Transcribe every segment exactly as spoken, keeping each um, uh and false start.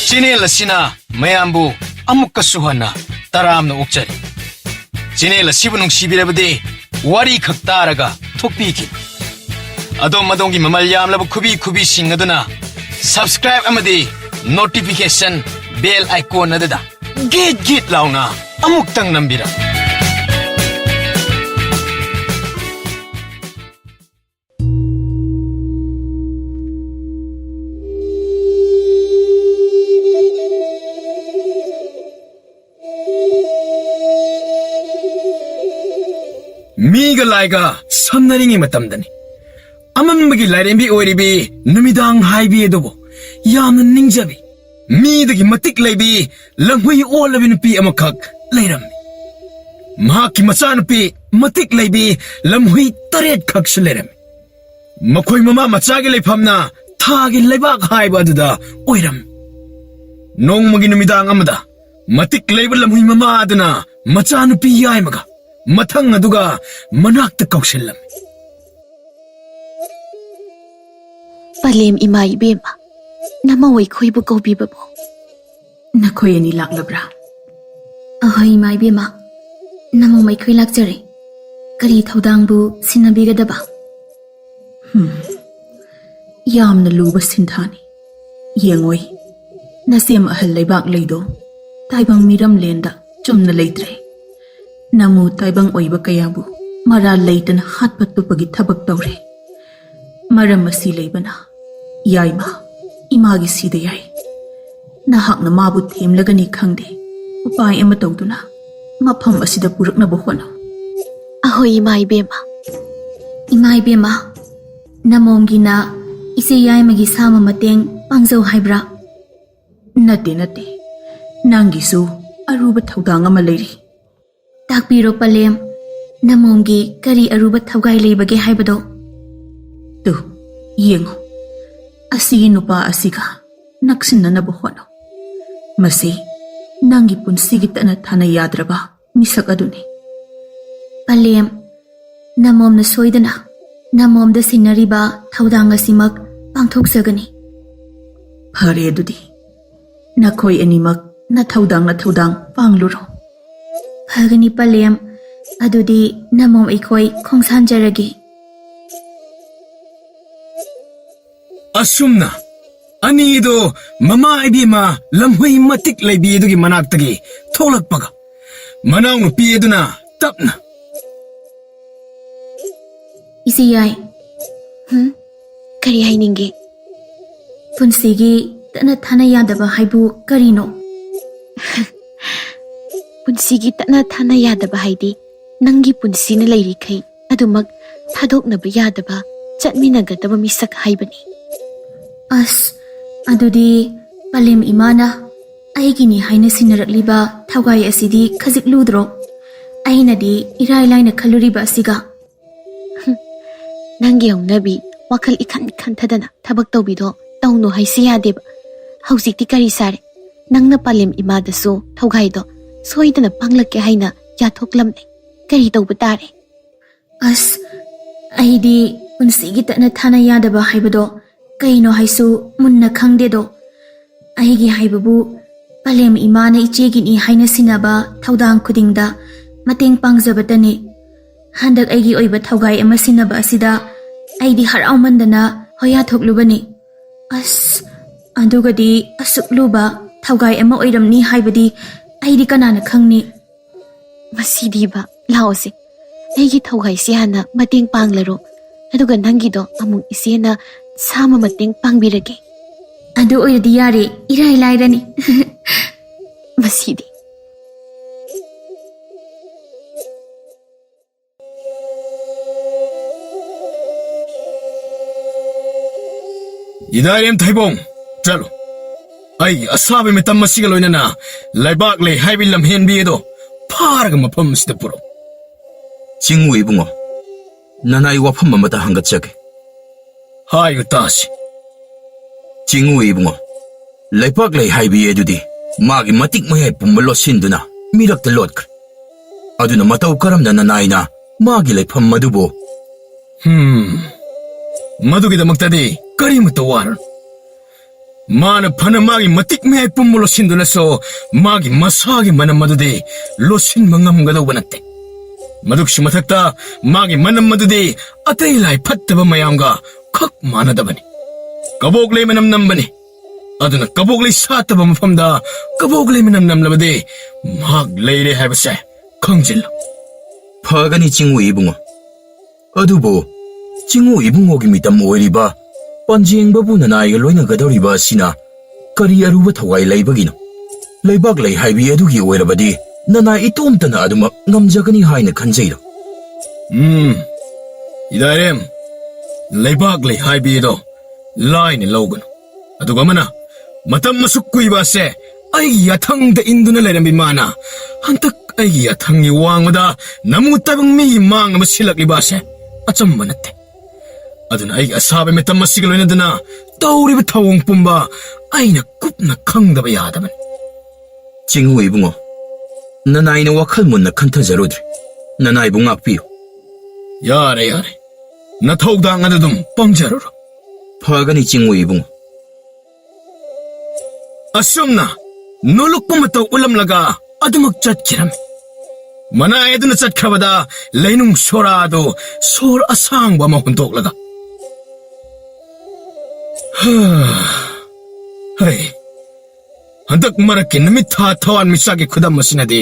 Channel ꯑꯁꯤꯅ ꯃꯌꯥꯝꯕꯨ ꯑꯃꯨꯛꯀꯁꯨ ꯍꯟꯅ ꯇꯔꯥꯝꯅ ꯑꯣꯛꯆꯔꯤ꯫ ꯆꯦꯅꯦꯜ ꯑꯁꯤꯕꯨ ꯅꯨꯡꯁꯤꯕꯤꯔꯕꯗꯤ ꯋꯥꯔꯤ ꯈꯛ ꯇꯥꯔꯒ ꯊꯣꯛꯄꯤꯈꯤꯅꯨ꯫ ꯑꯗꯣꯝ ꯑꯗꯣꯝꯒꯤ ꯃꯃꯜ ꯌꯥꯝꯂꯕ ꯈꯨꯕꯤ ꯈꯨꯕꯤꯁꯤꯡ ꯑꯗꯨꯅ subscribe ꯑꯃꯗꯤ notification bell icon ꯑꯗꯨꯗ ꯒꯤꯠ ꯒꯤꯠ ꯂꯥꯎꯅ ꯑꯃꯨꯛꯇꯪ ꯅꯝꯕꯤꯔꯝꯃꯨ꯫ ꯃꯤꯒ ꯂꯥꯏꯒ ꯁꯝꯅꯔꯤꯉꯩ ꯃꯇꯝꯗꯅꯤ꯫ ꯑꯃꯝꯕꯒꯤ ꯂꯥꯏꯔꯦꯝꯕꯤ ꯑꯣꯏꯔꯤꯕꯤ ꯅꯨꯃꯤꯗꯥꯡ ꯍꯥꯏꯕꯤ ꯑꯗꯨꯕꯨ ꯌꯥꯝꯅ ꯅꯤꯡꯖꯕꯤ, ꯃꯤꯗꯒꯤ ꯃꯇꯤꯛ ꯂꯩꯕꯤ ꯂꯝꯍꯨꯏ ꯑꯣꯜꯂꯕꯤ ꯅꯨꯄꯤ ꯑꯃꯈꯛ ꯂꯩꯔꯝꯃꯤ꯫ ꯃꯍꯥꯛꯀꯤ ꯃꯆꯥꯅꯨꯄꯤ ꯃꯇꯤꯛ ꯂꯩꯕꯤ ꯂꯝꯍꯨꯏ ꯇꯔꯦꯠ ꯈꯛꯁꯨ ꯂꯩꯔꯝꯃꯤ꯫ ꯃꯈꯣꯏ ꯃꯃꯥ ꯃꯆꯥꯒꯤ ꯂꯩꯐꯝꯅ ꯊꯥꯒꯤ ꯂꯩꯕꯥꯛ ꯍꯥꯏꯕ ꯑꯗꯨꯗ ꯑꯣꯏꯔꯝꯃꯤ꯫ ꯅꯣꯡꯃꯒꯤ ꯅꯨꯃꯤꯗꯥꯡ ꯑꯃꯗ ꯃꯇꯤꯛ ꯂꯩꯕ ꯂꯝꯍꯨꯏ ꯃꯃꯥ ꯑꯗꯨꯅ ꯃꯆꯥꯅꯨꯄꯤ ꯌꯥꯏꯃꯒ ꯃꯊꯪ ꯑꯗꯨꯒ ꯃꯅꯥꯛꯇ ꯀꯧꯁꯤꯜꯂꯝꯃꯤ꯫ ꯄꯂꯦꯝ ꯏꯃꯥ ꯏꯕꯦꯝꯃ, ꯅꯃꯧ ꯑꯩꯈꯣꯏꯕꯨ ꯀꯧꯕꯤꯕꯕꯨ꯫ ꯅꯈꯣꯏ ꯑꯅꯤ ꯂꯥꯛꯂꯕ꯭ꯔꯥ? ꯑꯍꯣꯏ ꯏꯃꯥ ꯏꯕꯦꯝꯃ, ꯅꯃꯧ ꯑꯩꯈꯣꯏ ꯂꯥꯛꯆꯔꯦ꯫ ꯀꯔꯤ ꯊꯧꯗꯥꯡꯕꯨ ꯁꯤꯟꯅꯕꯤꯒꯗꯕ? ꯍꯝ, ꯌꯥꯝꯅ ꯂꯨꯕ ꯁꯤꯟꯊꯥꯅꯤ꯫ ꯌꯦꯡꯉꯣꯏ, ꯅꯁꯦꯝ ꯑꯍꯜ ꯂꯩꯕꯥꯛ ꯂꯩꯗꯣ ꯇꯥꯏꯕꯪ ꯃꯤꯔꯝꯂꯦꯟꯗ ꯆꯨꯝꯅ ꯂꯩꯇ꯭ꯔꯦ꯫ ꯅꯃꯨ ꯇꯥꯏꯕꯪ ꯑꯣꯏꯕ ꯀꯌꯥꯕꯨ ꯃꯔꯥꯜ ꯂꯩꯇꯅ ꯍꯥꯠꯄ ꯇꯨꯞꯄꯒꯤ ꯊꯕꯛ ꯇꯧꯔꯦ꯫ ꯃꯔꯝ ꯑꯁꯤ ꯂꯩꯕꯅ ꯌꯥꯏꯃ, ꯏꯃꯥꯒꯤ ꯁꯤꯗ ꯌꯥꯏ꯫ ꯅꯍꯥꯛꯅ ꯃꯥꯕꯨ ꯊꯦꯝꯂꯒꯅꯤ ꯈꯪꯗꯦ, ꯎꯄꯥꯏ ꯑꯃ ꯇꯧꯗꯨꯅ ꯃꯐꯝ ꯑꯁꯤꯗ ꯄꯨꯔꯛꯅꯕ ꯍꯣꯠꯅꯧ꯫ ꯑꯍꯣꯏ ꯏꯃꯥ ꯏꯕꯦꯝꯃ꯫ ꯏꯃꯥ ꯏꯕꯦꯝꯃ, ꯅꯃꯣꯝꯒꯤꯅ ꯏꯆꯦ ꯌꯥꯏꯃꯒꯤ ꯁꯥꯃ ꯃꯇꯦꯡ ꯄꯥꯡꯖꯧ ꯍꯥꯏꯕ꯭ꯔꯥ? ꯅꯠꯇꯦ, ꯅꯠꯇꯦ, ꯅꯪꯒꯤꯁꯨ ꯑꯔꯨꯕ ꯊꯧꯗꯥꯡ ꯑꯃ ꯂꯩꯔꯤ꯫ ꯇꯥꯛꯄꯤꯔꯣ ꯄꯂꯦꯝ, ꯅꯃꯣꯝꯒꯤ ꯀꯔꯤ ꯑꯔꯨꯕ ꯊꯧꯒꯥꯏ ꯂꯩꯕꯒꯦ ꯍꯥꯏꯕꯗꯣ? ꯇꯨ, ꯌꯦꯡꯉꯨ, ꯑꯁꯤꯒꯤ ꯅꯨꯄꯥ ꯑꯁꯤꯒ ꯅꯛꯁꯤꯟꯅꯅꯕ ꯍꯣꯠꯅꯧ꯫ ꯃꯁꯤ ꯅꯪꯒꯤ ꯄꯨꯟꯁꯤꯒꯤ ꯇꯠꯅ ꯊꯥꯅ ꯌꯥꯗ꯭ꯔꯕ ꯃꯤꯁꯛ ꯑꯗꯨꯅꯤ꯫ ꯄꯂꯦꯝ, ꯅꯃꯣꯝꯅ ꯁꯣꯏꯗꯅ ꯅꯃꯣꯝꯗ ꯁꯤꯟꯅꯔꯤꯕ ꯊꯧꯗꯥꯡ ꯑꯁꯤꯃꯛ ꯄꯥꯡꯊꯣꯛꯆꯒꯅꯤ꯫ ꯐꯔꯦ ꯑꯗꯨꯗꯤ, ꯅꯈꯣꯏ ꯑꯅꯤꯃꯛ ꯅꯊꯧꯗꯥꯡ ꯅꯊꯧꯗꯥꯡ ꯄꯥꯡꯂꯨꯔꯣ꯫ ꯐꯒꯅꯤ ꯄꯂꯦꯝ, ꯑꯗꯨꯗꯤ ꯅꯃꯣꯝ ꯑꯩꯈꯣꯏ ꯈꯣꯡꯁꯥꯟꯖꯔꯒꯦ꯫ ꯑꯁꯨꯝꯅ ꯑꯅꯤꯗꯣ ꯃꯃꯥ ꯏꯕꯦꯝꯃ ꯂꯝꯍꯨꯏ ꯃꯇꯤꯛ ꯂꯩꯕꯤ ꯑꯗꯨꯒꯤ ꯃꯅꯥꯛꯇꯒꯤ ꯊꯣꯛꯂꯛꯄꯒ, ꯃꯅꯥꯎꯅꯨꯄꯤ ꯑꯗꯨꯅ ꯇꯞꯅ, ꯏꯆꯦ ꯌꯥꯏ꯫ ꯍꯨꯝ? ꯀꯔꯤ ꯍꯥꯏꯅꯤꯡꯒꯦ? ꯄꯨꯟꯁꯤꯒꯤ ꯇꯠꯅ ꯊꯥꯅ ꯌꯥꯗꯕ ꯍꯥꯏꯕꯨ ꯀꯔꯤꯅꯣ? ꯄꯨꯟꯁꯤꯒꯤ ꯇꯠꯅ ꯊꯥꯅ ꯌꯥꯗꯕ ꯍꯥꯏꯗꯤ ꯅꯪꯒꯤ ꯄꯨꯟꯁꯤꯅ ꯂꯩꯔꯤꯈꯩ ꯑꯗꯨꯃꯛ ꯊꯥꯗꯣꯛꯅꯕ ꯌꯥꯗꯕ, ꯆꯠꯃꯤꯟꯅꯒꯗꯕ ꯃꯤꯁꯛ ꯍꯥꯏꯕꯅꯤ꯫ ꯑꯁ, ꯑꯗꯨꯗꯤ ꯄꯂꯦꯝ ꯏꯃꯥꯅ ꯑꯩꯒꯤꯅꯤ ꯍꯥꯏꯅ ꯁꯤꯟꯅꯔꯛꯂꯤꯕ ꯊꯧꯒꯥꯏ ꯑꯁꯤꯗꯤ ꯈꯖꯤꯛ ꯂꯨꯗ꯭ꯔꯣ? ꯑꯩꯅꯗꯤ ꯏꯔꯥꯏ ꯂꯥꯏꯅ ꯈꯜꯂꯨꯔꯤꯕ ꯑꯁꯤꯒ꯫ ꯍꯨꯝ, ꯅꯪꯒꯤ ꯍꯧꯅꯕꯤ, ꯋꯥꯈꯜ ꯏꯈꯟ ꯈꯟꯊꯗꯅ ꯊꯕꯛ ꯇꯧꯕꯤꯗꯣ ꯇꯧꯅꯨ ꯍꯥꯏꯁꯤ ꯌꯥꯗꯦꯕ꯫ ꯍꯧꯖꯤꯛꯇꯤ ꯀꯔꯤ ꯁꯥꯔꯦ? ꯅꯪꯅ ꯄꯥꯂꯦꯝ ꯏꯃꯥꯗꯁꯨ ꯊꯧꯒꯥꯏꯗꯣ ꯁꯣꯏꯗꯅ ꯄꯥꯡꯂꯛꯀꯦ ꯍꯥꯏꯅ ꯌꯥꯊꯣꯛꯂꯝꯂꯦ꯫ ꯀꯔꯤ ꯇꯧꯕ ꯇꯥꯔꯦ? ꯑꯁ, ꯑꯩꯗꯤ ꯄꯨꯟꯁꯤꯒꯤ ꯇꯠꯅ ꯊꯥꯅ ꯌꯥꯗꯕ ꯍꯥꯏꯕꯗꯣ ꯀꯩꯅꯣ ꯍꯥꯏꯁꯨ ꯃꯨꯟꯅ ꯈꯪꯗꯦꯗꯣ꯫ ꯑꯩꯒꯤ ꯍꯥꯏꯕꯕꯨ ꯄꯂꯦꯝ ꯏꯃꯥꯅ ꯏꯆꯦꯒꯤꯅꯤ ꯍꯥꯏꯅ ꯁꯤꯟꯅꯕ ꯊꯧꯗꯥꯡ ꯈꯨꯗꯤꯡꯗ ꯃꯇꯦꯡ ꯄꯥꯡꯖꯕꯇꯅꯤ꯫ ꯍꯟꯗꯛ ꯑꯩꯒꯤ ꯑꯣꯏꯕ ꯊꯧꯒꯥꯏ ꯑꯃ ꯁꯤꯟꯅꯕ ꯑꯁꯤꯗ ꯑꯩꯗꯤ ꯍꯔꯥꯎꯃꯟꯗꯅ ꯍꯣꯌꯥ ꯊꯣꯛꯂꯨꯕꯅꯤ꯫ ꯑꯁ, ꯑꯗꯨꯒꯗꯤ ꯑꯁꯨꯛ ꯂꯨꯕ ꯊꯧꯒꯥꯏ ꯑꯃ ꯑꯣꯏꯔꯝꯅꯤ ꯍꯥꯏꯕꯗꯤ ꯑꯩꯗꯤ ꯀꯅꯥꯅ ꯈꯪꯅꯤ? ꯃꯁꯤꯗꯤꯕ, ꯂꯥꯛꯑꯣꯁꯦ, ꯑꯩꯒꯤ ꯊꯧꯒꯥꯏꯁꯤ ꯍꯥꯟꯅ ꯃꯇꯦꯡ ꯄꯥꯡꯂꯔꯣ, ꯑꯗꯨꯒ ꯅꯪꯒꯤꯗꯣ ꯑꯃꯨꯛ ꯏꯆꯦꯅ ꯁꯥꯃ ꯃꯇꯦꯡ ꯄꯥꯡꯕꯤꯔꯒꯦ꯫ ꯑꯗꯨ ꯑꯣꯏꯔꯗꯤ ꯌꯥꯔꯦ, ꯏꯔꯥꯏ ꯂꯥꯏꯔꯅꯤ꯫ ꯃꯁꯤꯗꯤ꯫ ꯏꯗꯥꯏꯔꯦꯝ ꯊꯩꯕꯣꯡ, ꯆꯠꯂꯨ꯫ ꯑꯩꯒꯤ ꯑꯁꯥꯕ ꯃꯤꯇꯝ ꯑꯁꯤꯒ ꯂꯣꯏꯅꯅ ꯂꯩꯕꯥꯛ ꯂꯩ ꯍꯥꯏꯕꯤ ꯂꯝꯍꯦꯟꯕꯤ ꯑꯗꯣ ꯐꯥꯔꯒ ꯃꯐꯝ ꯑꯁꯤꯗ ꯄꯨꯔꯛꯎ꯫ ꯆꯤꯡꯉꯨ ꯏꯕꯨꯡꯉꯣ, ꯅꯅꯥꯏ ꯋꯥꯐꯝ ꯑꯃꯇ ꯍꯪꯒꯠꯆꯒꯦ꯫ ꯍꯥꯏꯌꯨ ꯇꯥꯁꯤ꯫ ꯆꯤꯡꯉꯨ ꯏꯕꯨꯡꯉꯣ, ꯂꯩꯄꯥꯛ ꯂꯩ ꯍꯥꯏꯕꯤ ꯑꯗꯨꯗꯤ ꯃꯥꯒꯤ ꯃꯇꯤꯛ ꯃꯌꯥꯏ ꯄꯨꯝꯕ ꯂꯣꯠꯁꯤꯟꯗꯨꯅ ꯃꯤꯔꯛꯇ ꯂꯣꯠꯈ꯭ꯔꯦ꯫ ꯑꯗꯨꯅ ꯃꯇꯧ ꯀꯔꯝꯅ ꯅꯅꯥꯏꯅ ꯃꯥꯒꯤ ꯂꯩꯐꯝ ꯑꯗꯨꯕꯨ? ꯍꯝ, ꯃꯗꯨꯒꯤꯗꯃꯛꯇꯗꯤ ꯀꯔꯤꯃꯠꯇ ꯋꯥꯔꯨꯅꯨ꯫ ꯃꯥꯅ ꯐꯅ ꯃꯥꯒꯤ ꯃꯇꯤꯛ ꯃꯌꯥꯏ ꯄꯨꯝꯕ ꯂꯣꯠꯁꯤꯟꯗꯨꯅꯁꯨ ꯃꯥꯒꯤ ꯃꯁꯥꯒꯤ ꯃꯅꯝ ꯑꯗꯨꯗꯤ ꯂꯣꯠꯁꯤꯟꯕ ꯉꯝꯒꯗꯧꯕ ꯅꯠꯇꯦ꯫ ꯃꯗꯨꯒꯤꯁꯨ ꯃꯊꯛꯇ ꯃꯥꯒꯤ ꯃꯅꯝ ꯑꯗꯨꯗꯤ ꯑꯇꯩ ꯂꯥꯏ ꯐꯠꯇꯕ ꯃꯌꯥꯝꯒ ꯈꯛ ꯃꯥꯟꯅꯗꯕꯅꯤ꯫ ꯀꯕꯣꯛ ꯂꯩ ꯃꯅꯝ ꯅꯝꯕꯅꯤ꯫ ꯑꯗꯨꯅ ꯀꯕꯣꯛ ꯂꯩ ꯁꯥꯠꯇꯕ ꯃꯐꯝꯗ ꯀꯕꯣꯛ ꯂꯩ ꯃꯅꯝ ꯅꯝꯂꯕꯗꯤ ꯃꯍꯥꯛ ꯂꯩꯔꯦ ꯍꯥꯏꯕꯁꯦ ꯈꯪꯖꯤꯜꯂꯨ꯫ ꯐꯒꯅꯤ ꯆꯤꯡꯉꯨ ꯏꯕꯨꯡꯉꯣ꯫ ꯑꯗꯨꯕꯨ ꯆꯤꯡꯉꯨ ꯏꯕꯨꯡꯉꯣꯒꯤ ꯃꯤꯇꯝ ꯑꯣꯏꯔꯤꯕ ꯄꯥꯟꯖꯦꯡꯕꯕꯨ ꯅꯅꯥꯏꯒ ꯂꯣꯏꯅꯒꯗꯧꯔꯤꯕ ꯑꯁꯤꯅ ꯀꯔꯤ ꯑꯔꯨꯕ ꯊꯧꯋꯥꯏ ꯂꯩꯕꯒꯤꯅꯣ? ꯂꯩꯕꯥꯛ ꯂꯩ ꯍꯥꯏꯕꯤ ꯑꯗꯨꯒꯤ ꯑꯣꯏꯔꯕꯗꯤ ꯅꯅꯥꯏ ꯏꯇꯣꯝꯇꯅ ꯑꯗꯨꯃꯛ ꯉꯝꯖꯒꯅꯤ ꯍꯥꯏꯅ ꯈꯟꯖꯩꯔꯣ? ꯎꯝ, ꯏꯗꯥꯏꯔꯦꯝ, ꯂꯩꯕꯥꯛ ꯂꯩ ꯍꯥꯏꯕꯤ ꯑꯗꯣ ꯂꯥꯏꯅ ꯂꯧꯒꯅꯨ꯫ ꯑꯗꯨꯒ ꯑꯃꯅ, ꯃꯇꯝ ꯑꯁꯨꯛ ꯀꯨꯏꯕ ꯑꯁꯦ ꯑꯩꯒꯤ ꯌꯥꯊꯪꯗ ꯏꯟꯗꯨꯅ ꯂꯩꯔꯝꯕꯤ ꯃꯥꯅ ꯍꯟꯗꯛ ꯑꯩꯒꯤ ꯌꯥꯊꯪꯒꯤ ꯋꯥꯡꯃꯗ ꯅꯃꯨ ꯇꯥꯏꯕꯪ ꯃꯤꯒꯤ ꯃꯥꯡꯅꯕ ꯁꯤꯜꯂꯛꯂꯤꯕ ꯑꯁꯦ ꯑꯆꯝꯕ ꯅꯠꯇꯦ꯫ ꯑꯗꯨꯅ ꯑꯩꯒꯤ ꯑꯁꯥꯕ ꯃꯤꯇꯝ ꯑꯁꯤꯒ ꯂꯣꯏꯅꯗꯅ ꯇꯧꯔꯤꯕ ꯊꯧꯑꯣꯡ ꯄꯨꯝꯕ ꯑꯩꯅ ꯀꯨꯞꯅ ꯈꯪꯗꯕ ꯌꯥꯗꯕꯅꯤ꯫ ꯆꯤꯡꯉꯨ ꯏꯕꯨꯡꯉꯣ, ꯅꯅꯥꯏꯅ ꯋꯥꯈꯜ ꯃꯨꯟꯅ ꯈꯟꯊꯖꯔꯨꯗ꯭ꯔꯦ꯫ ꯅꯅꯥꯏꯕꯨ ꯉꯥꯛꯄꯤꯌꯨ꯫ ꯌꯥꯔꯦ, ꯌꯥꯔꯦ꯫ ꯅꯊꯧꯗꯥꯡ ꯑꯗꯨ ꯑꯗꯨꯝ ꯄꯥꯡꯖꯔꯨꯔꯣ꯫ ꯐꯒꯅꯤ ꯆꯤꯡꯉꯨ ꯏꯕꯨꯡꯉꯣ꯫ ꯑꯁꯨꯝꯅ ꯅꯣꯂꯨꯛꯄ ꯃꯇꯧ ꯎꯠꯂꯝꯂꯒ ꯑꯗꯨꯃꯛ ꯆꯠꯈꯤꯔꯝꯃꯤ꯫ ꯃꯅꯥꯏ ꯑꯗꯨꯅ ꯆꯠꯈ꯭ꯔꯕꯗ ꯂꯩꯅꯨꯡ ꯁꯣꯔꯥ ꯑꯗꯨ ꯁꯣꯔ ꯑꯁꯥꯡꯕ ꯑꯃ ꯍꯨꯟꯗꯣꯛꯂꯒ, ꯍꯩ, ꯍꯟꯗꯛ ꯃꯔꯛꯀꯤ ꯅꯨꯃꯤꯠ ꯊꯥ ꯊꯋꯥꯟ ꯃꯤꯆꯥꯛꯀꯤ ꯈꯨꯗꯝ ꯑꯁꯤꯅꯗꯤ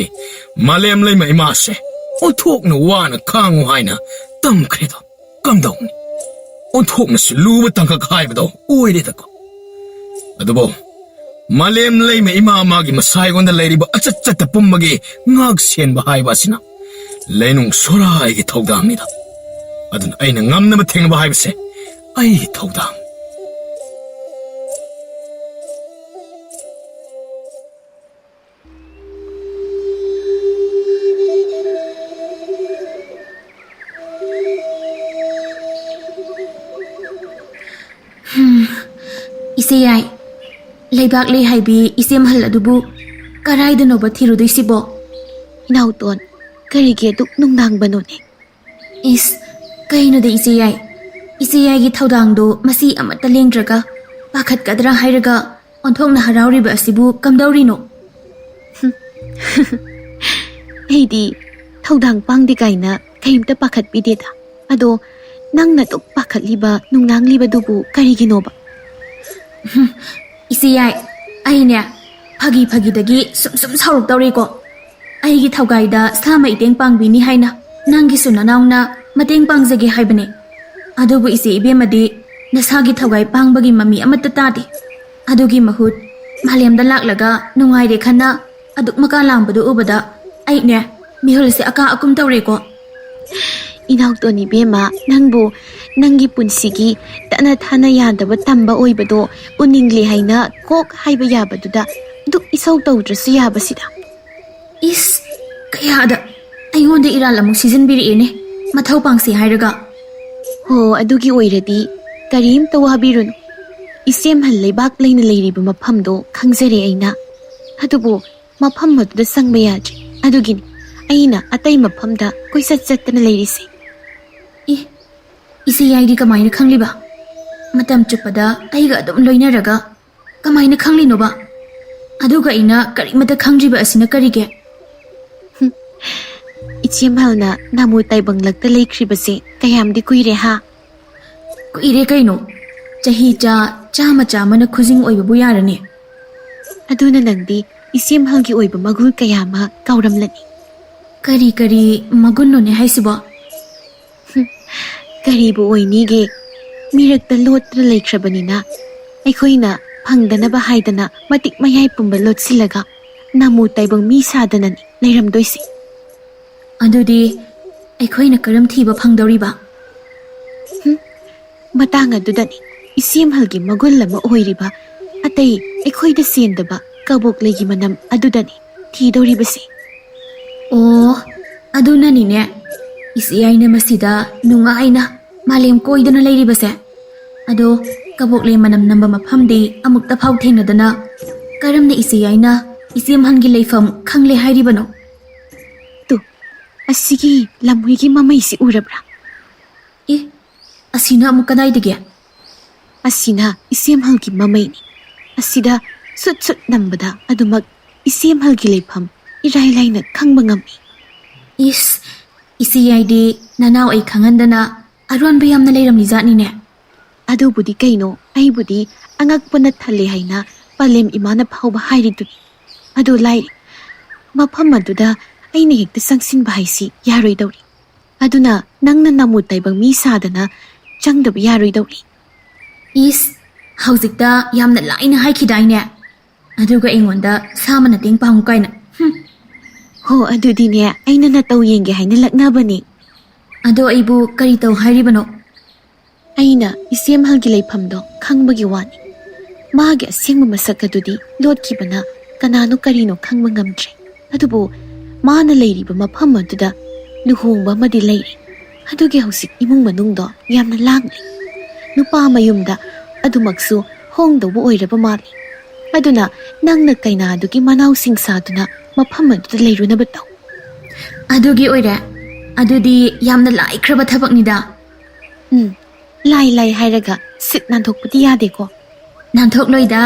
ꯃꯥꯂꯦꯝ ꯂꯩꯃ ꯏꯃꯥꯁꯦ ꯑꯣꯟꯊꯣꯛꯅ ꯋꯥꯅ ꯈꯥꯡꯉꯨ ꯍꯥꯏꯅ ꯇꯝꯈ꯭ꯔꯦꯗꯣ꯫ ꯀꯝꯗꯧꯅꯤ? ꯑꯣꯟꯊꯣꯛꯅꯁꯨ ꯂꯨꯕ ꯇꯥꯡꯀꯛ ꯍꯥꯏꯕꯗꯣ ꯑꯣꯏꯔꯦꯗꯀꯣ꯫ ꯑꯗꯨꯕꯨ ꯃꯥꯂꯦꯝ ꯂꯩꯃ ꯏꯃꯥ ꯃꯥꯒꯤ ꯃꯁꯥ ꯑꯩꯉꯣꯟꯗ ꯂꯩꯔꯤꯕ ꯑꯆꯠ ꯆꯠꯇ ꯄꯨꯝꯕꯒꯤ ꯉꯥꯛ ꯁꯦꯟꯕ ꯍꯥꯏꯕ ꯑꯁꯤꯅ ꯂꯩꯅꯨꯡ ꯁꯣꯔꯥꯏꯒꯤ ꯊꯧꯗꯥꯡꯅꯤꯗ꯫ ꯑꯗꯨꯅ ꯑꯩꯅ ꯉꯝꯅꯕ ꯊꯦꯡꯅꯕ ꯍꯥꯏꯕꯁꯦ ꯑꯩꯒꯤ ꯊꯧꯗꯥꯡ꯫ ꯏꯆꯦ ꯌꯥꯏ, ꯂꯩꯕꯥꯛ ꯂꯩ ꯍꯥꯏꯕꯤ ꯏꯆꯦ ꯃꯍꯜ ꯑꯗꯨꯕꯨ ꯀꯔꯥꯏꯗꯅꯣꯕ ꯊꯤꯔꯨꯗꯣꯏꯁꯤꯕꯣ? ꯏꯅꯥꯎꯇꯣꯟ, ꯀꯔꯤꯒꯤ ꯑꯗꯨꯛ ꯅꯨꯡꯅꯥꯡꯕꯅꯣꯅꯦ? ꯏꯁ, ꯀꯩꯅꯣꯗ ꯏꯆꯦ ꯌꯥꯏ, ꯏꯆꯦ ꯌꯥꯏꯒꯤ ꯊꯧꯗꯥꯡꯗꯣ ꯃꯁꯤ ꯑꯃꯠꯇ ꯂꯦꯡꯗ꯭ꯔꯒ ꯄꯥꯈꯠꯀꯗ꯭ꯔꯥ ꯍꯥꯏꯔꯒ ꯑꯣꯟꯊꯣꯛꯅ ꯍꯔꯥꯎꯔꯤꯕ ꯑꯁꯤꯕꯨ ꯀꯝꯗꯧꯔꯤꯅꯣ? ꯑꯩꯗꯤ ꯊꯧꯗꯥꯡ ꯄꯥꯡꯗꯦ ꯀꯥꯏꯅ ꯀꯔꯤꯝꯇ ꯄꯥꯈꯠꯄꯤꯗꯦꯗ꯫ ꯑꯗꯣ ꯅꯪꯅ ꯑꯗꯨꯛ ꯄꯥꯈꯠꯂꯤꯕ, ꯅꯨꯡꯅꯥꯡꯂꯤꯕꯗꯨꯕꯨ ꯀꯔꯤꯒꯤꯅꯣꯕ? ꯏꯆꯦ ꯌꯥꯏ, ꯑꯩꯅꯦ ꯐꯥꯒꯤ ꯐꯥꯒꯤꯗꯒꯤ ꯁꯨꯝ ꯁꯨꯝ ꯁꯥꯎꯔꯛꯇꯧꯔꯦꯀꯣ꯫ ꯑꯩꯒꯤ ꯊꯧꯒꯥꯏꯗ ꯁꯥ ꯃꯩꯇꯦꯡ ꯄꯥꯡꯕꯤꯅꯤ ꯍꯥꯏꯅ ꯅꯪꯒꯤꯁꯨ ꯅꯅꯥꯎꯅ ꯃꯇꯦꯡ ꯄꯥꯡꯖꯒꯦ ꯍꯥꯏꯕꯅꯦ꯫ ꯑꯗꯨꯕꯨ ꯏꯆꯦ ꯏꯕꯦꯝꯃꯗꯤ ꯅꯁꯥꯒꯤ ꯊꯧꯒꯥꯏ ꯄꯥꯡꯕꯒꯤ ꯃꯃꯤ ꯑꯃꯠꯇ ꯇꯥꯗꯦ꯫ ꯑꯗꯨꯒꯤ ꯃꯍꯨꯠ ꯃꯥꯂꯦꯝꯗ ꯂꯥꯛꯂꯒ ꯅꯨꯡꯉꯥꯏꯔꯦ ꯈꯟꯅ ꯑꯗꯨꯛ ꯃꯀꯥ ꯂꯥꯝꯕꯗꯨ ꯎꯕꯗ ꯑꯩꯅꯦ ꯃꯤꯍꯨꯜꯁꯦ ꯑꯀꯥ ꯑꯀꯨꯝ ꯇꯧꯔꯦꯀꯣ꯫ ꯏꯅꯥꯎꯇꯣꯟ ꯏꯕꯦꯝꯃ, ꯅꯪꯕꯨ ꯅꯪꯒꯤ ꯄꯨꯟꯁꯤꯒꯤ ꯇꯠꯅ ꯊꯥꯅ ꯌꯥꯗꯕ ꯇꯝꯕ ꯑꯣꯏꯕꯗꯣ ꯎꯅꯤꯡꯂꯦ ꯍꯥꯏꯅ ꯀꯣꯛ ꯍꯥꯏꯕ ꯌꯥꯕꯗꯨꯗ ꯑꯗꯨꯛ ꯏꯁꯧ ꯇꯧꯗ꯭ꯔꯁꯨ ꯌꯥꯕꯁꯤꯗ꯫ ꯏꯁ, ꯀꯌꯥꯗ ꯑꯩꯉꯣꯟꯗ ꯏꯔꯥꯜ ꯑꯃꯨꯛ ꯁꯤꯖꯤꯟꯕꯤꯔꯛꯑꯦꯅꯦ, ꯃꯊꯧ ꯄꯥꯡꯁꯤ ꯍꯥꯏꯔꯒ꯫ ꯍꯣ, ꯑꯗꯨꯒꯤ ꯑꯣꯏꯔꯗꯤ ꯀꯔꯤꯝꯇ ꯋꯥꯕꯤꯔꯨꯅꯨ꯫ ꯏꯆꯦꯝꯍꯜ ꯂꯩꯕꯥꯛ ꯂꯩꯅ ꯂꯩꯔꯤꯕ ꯃꯐꯝꯗꯣ ꯈꯪꯖꯔꯦ ꯑꯩꯅ꯫ ꯑꯗꯨꯕꯨ ꯃꯐꯝ ꯑꯗꯨꯗ ꯆꯪꯕ ꯌꯥꯗ꯭ꯔꯤ꯫ ꯑꯗꯨꯒꯤꯅꯤ ꯑꯩꯅ ꯑꯇꯩ ꯃꯐꯝꯗ ꯀꯣꯏꯆꯠ ꯆꯠꯇꯅ ꯂꯩꯔꯤꯁꯦ꯫ ꯏ, ꯏꯆꯦ ꯌꯥꯏꯗꯤ ꯀꯃꯥꯏꯅ ꯈꯪꯂꯤꯕ? ꯃꯇꯝ ꯆꯨꯞꯄꯗ ꯑꯩꯒ ꯑꯗꯨꯝ ꯂꯣꯏꯅꯔꯒ ꯀꯃꯥꯏꯅ ꯈꯪꯂꯤꯅꯣꯕ? ꯑꯗꯨꯒ ꯑꯩꯅ ꯀꯔꯤꯃꯇ ꯈꯪꯗ꯭ꯔꯤꯕ ꯑꯁꯤꯅ ꯀꯔꯤꯒꯤ? ꯍꯨꯝ, ꯏꯆꯦꯝꯍꯜꯅ ꯅꯥꯃꯨ ꯇꯥꯏꯕꯪꯂꯛꯇ ꯂꯩꯈ꯭ꯔꯤꯕꯁꯦ ꯀꯌꯥꯝꯗꯤ ꯀꯨꯏꯔꯦ ꯍꯥ? ꯀꯨꯏꯔꯦ ꯀꯩꯅꯣ, ꯆꯍꯤ ꯆꯥ ꯆꯥꯃ ꯆꯥꯃꯅ ꯈꯨꯖꯤꯡ ꯑꯣꯏꯕꯕꯨ ꯌꯥꯔꯅꯤ꯫ ꯑꯗꯨꯅ ꯅꯪꯗꯤ ꯏꯆꯦꯝꯍꯜꯒꯤ ꯑꯣꯏꯕ ꯃꯒꯨꯟ ꯀꯌꯥ ꯑꯃ ꯀꯥꯎꯔꯝꯂꯅꯤ꯫ ꯀꯔꯤ ꯀꯔꯤ ꯃꯒꯨꯟꯅꯣꯅꯦ ꯍꯥꯏꯁꯤꯕꯣ? ꯍꯨꯝ, ꯀꯔꯤꯕꯨ ꯑꯣꯏꯅꯤꯒꯦ? ꯃꯤꯔꯛꯇ ꯂꯣꯠꯇꯨꯅ ꯂꯩꯈ꯭ꯔꯕꯅꯤꯅ ꯑꯩꯈꯣꯏꯅ ꯐꯪꯗꯅꯕ ꯍꯥꯏꯗꯅ ꯃꯇꯤꯛ ꯃꯌꯥꯏ ꯄꯨꯝꯕ ꯂꯣꯠꯁꯤꯜꯂꯒ ꯅꯥꯃꯨ ꯇꯥꯏꯕꯪ ꯃꯤ ꯁꯥꯗꯅꯅꯤ ꯂꯩꯔꯝꯗꯣꯏꯁꯦ꯫ ꯑꯗꯨꯗꯤ ꯑꯩꯈꯣꯏꯅ ꯀꯔꯝ ꯊꯤꯕ ꯐꯪꯗꯧꯔꯤꯕ? ꯍꯨꯝ, ꯃꯇꯥꯡ ꯑꯗꯨꯗꯅꯤ ꯏꯆꯦꯝꯍꯜꯒꯤ ꯃꯒꯨꯟ ꯑꯃ ꯑꯣꯏꯔꯤꯕ ꯑꯇꯩ ꯑꯩꯈꯣꯏꯗ ꯆꯦꯟꯗꯕ ꯀꯕꯣꯛꯂꯩꯒꯤ ꯃꯅꯝ ꯑꯗꯨꯗꯅꯤ ꯊꯤꯗꯧꯔꯤꯕꯁꯦ꯫ ꯑꯣ, ꯑꯗꯨꯅꯅꯤꯅꯦ ꯏꯆꯦ ꯑꯩꯅ ꯃꯁꯤꯗ ꯅꯨꯡꯉꯥꯏꯅ ꯃꯥꯂꯦꯝ ꯀꯣꯏꯗꯨꯅ ꯂꯩꯔꯤꯕꯁꯦ꯫ ꯑꯗꯣ ꯀꯕꯣꯛꯂꯩ ꯃꯅꯝ ꯅꯝꯕ ꯃꯐꯝꯗꯤ ꯑꯃꯨꯛꯇ ꯐꯥꯎ ꯊꯦꯡꯅꯗꯅ ꯀꯔꯝꯅ ꯏꯆꯦ ꯑꯩꯅ ꯏꯆꯦꯝꯍꯜꯒꯤ ꯂꯩꯐꯝ ꯈꯪꯂꯦ ꯍꯥꯏꯔꯤꯕꯅꯣ? ꯇꯨ, ꯑꯁꯤꯒꯤ ꯂꯝꯍꯨꯏꯒꯤ ꯃꯃꯩꯁꯤ ꯎꯔꯕ꯭ꯔꯥ? ꯑꯦ, ꯑꯁꯤꯅ ꯑꯃꯨꯛ ꯀꯗꯥꯏꯗꯒꯤ? ꯑꯁꯤꯅ ꯏꯆꯦꯝꯍꯜꯒꯤ ꯃꯃꯩꯅꯤ꯫ ꯑꯁꯤꯗ ꯁꯨꯠ ꯁꯨꯠ ꯅꯝꯕꯗ ꯑꯗꯨꯃꯛ ꯏꯆꯦꯝꯍꯜꯒꯤ ꯂꯩꯐꯝ ꯏꯔꯥꯏ ꯂꯥꯏꯅ ꯈꯪꯕ ꯉꯝꯃꯤ꯫ ꯏꯁ, ꯏꯆꯦ ꯌꯥꯏꯗꯤ ꯅꯅꯥꯎ ꯑꯩ ꯈꯪꯍꯟꯗꯅ ꯑꯔꯣꯟꯕ ꯌꯥꯝꯅ ꯂꯩꯔꯝꯃꯤ ꯖꯥꯠꯅꯤꯅꯦ꯫ ꯑꯗꯨꯕꯨꯗꯤ ꯀꯩꯅꯣ, ꯑꯩꯕꯨꯗꯤ ꯑꯉꯛꯄꯅ ꯊꯜꯂꯦ ꯍꯥꯏꯅ ꯄꯂꯦꯝ ꯏꯃꯥꯅ ꯐꯥꯎꯕ ꯍꯥꯏꯔꯤꯗꯨꯅꯤ꯫ ꯑꯗꯨ ꯂꯥꯏꯔꯤ, ꯃꯐꯝ ꯑꯗꯨꯗ ꯑꯩꯅ ꯍꯦꯛꯇ ꯆꯪꯁꯤꯟꯕ ꯍꯥꯏꯁꯤ ꯌꯥꯔꯣꯏꯗꯧꯔꯤ꯫ ꯑꯗꯨꯅ ꯅꯪꯅ ꯅꯃꯨ ꯇꯥꯏꯕꯪ ꯃꯤ ꯁꯥꯗꯅ ꯆꯪꯗꯕ ꯌꯥꯔꯣꯏꯗꯧꯔꯤ꯫ ꯏꯁ, ꯍꯧꯖꯤꯛꯇ ꯌꯥꯝꯅ ꯂꯥꯏꯅ ꯍꯥꯏꯈꯤꯗꯥꯏꯅꯦ? ꯑꯗꯨꯒ ꯑꯩꯉꯣꯟꯗ ꯁꯥ ꯑꯃ ꯃꯇꯦꯡ ꯄꯥꯡꯉꯨ ꯀꯥꯏꯅ꯫ ꯍꯨꯝ꯫ ꯍꯣ, ꯑꯗꯨꯗꯤꯅꯦ, ꯑꯩꯅ ꯅꯇꯧ ꯌꯦꯡꯒꯦ ꯍꯥꯏꯅ ꯂꯛꯅꯕꯅꯤ꯫ ꯑꯗꯣ ꯑꯩꯕꯨ ꯀꯔꯤ ꯇꯧ ꯍꯥꯏꯔꯤꯕꯅꯣ? ꯑꯩꯅ ꯏꯆꯦꯝꯍꯜꯒꯤ ꯂꯩꯐꯝꯗꯣ ꯈꯪꯕꯒꯤ ꯋꯥꯅꯤ꯫ ꯃꯥꯒꯤ ꯑꯁꯦꯡꯕ ꯃꯁꯛ ꯑꯗꯨꯗꯤ ꯂꯣꯠꯈꯤꯕꯅ ꯀꯅꯥꯅꯣ ꯀꯔꯤꯅꯣ ꯈꯪꯕ ꯉꯝꯗ꯭ꯔꯦ꯫ ꯑꯗꯨꯕꯨ ꯃꯥꯅ ꯂꯩꯔꯤꯕ ꯃꯐꯝ ꯑꯗꯨꯗ ꯂꯨꯍꯣꯡꯕ ꯑꯃꯗꯤ ꯂꯩꯔꯦ꯫ ꯑꯗꯨꯒꯤ ꯍꯧꯖꯤꯛ ꯏꯃꯨꯡ ꯃꯅꯨꯡꯗꯣ ꯌꯥꯝꯅ ꯂꯥꯡꯂꯤ꯫ ꯅꯨꯄꯥ ꯃꯌꯨꯝꯗ ꯑꯗꯨꯃꯛꯁꯨ ꯍꯣꯡꯗꯧꯕ ꯑꯣꯏꯔꯕ ꯃꯥꯜꯂꯤ꯫ ꯑꯗꯨꯅ ꯅꯪꯅ ꯀꯩꯅꯥꯗꯨꯒꯤ ꯃꯅꯥꯎꯁꯤꯡ ꯁꯥꯗꯨꯅ ꯃꯐꯝ ꯑꯗꯨꯗ ꯂꯩꯔꯨꯅꯕ ꯇꯧ꯫ ꯑꯗꯨꯒꯤ ꯑꯣꯏꯔꯦ꯫ ꯑꯗꯨꯗꯤ ꯌꯥꯝꯅ ꯂꯥꯏꯈ꯭ꯔꯕ ꯊꯕꯛꯅꯤꯗ꯫ ꯎꯝ, ꯂꯥꯏ ꯂꯥꯏ ꯍꯥꯏꯔꯒ ꯁꯤꯠ ꯅꯥꯟꯊꯣꯛꯄꯗꯤ ꯌꯥꯗꯦꯀꯣ꯫ ꯅꯥꯟꯊꯣꯛꯂꯣꯏꯗ꯫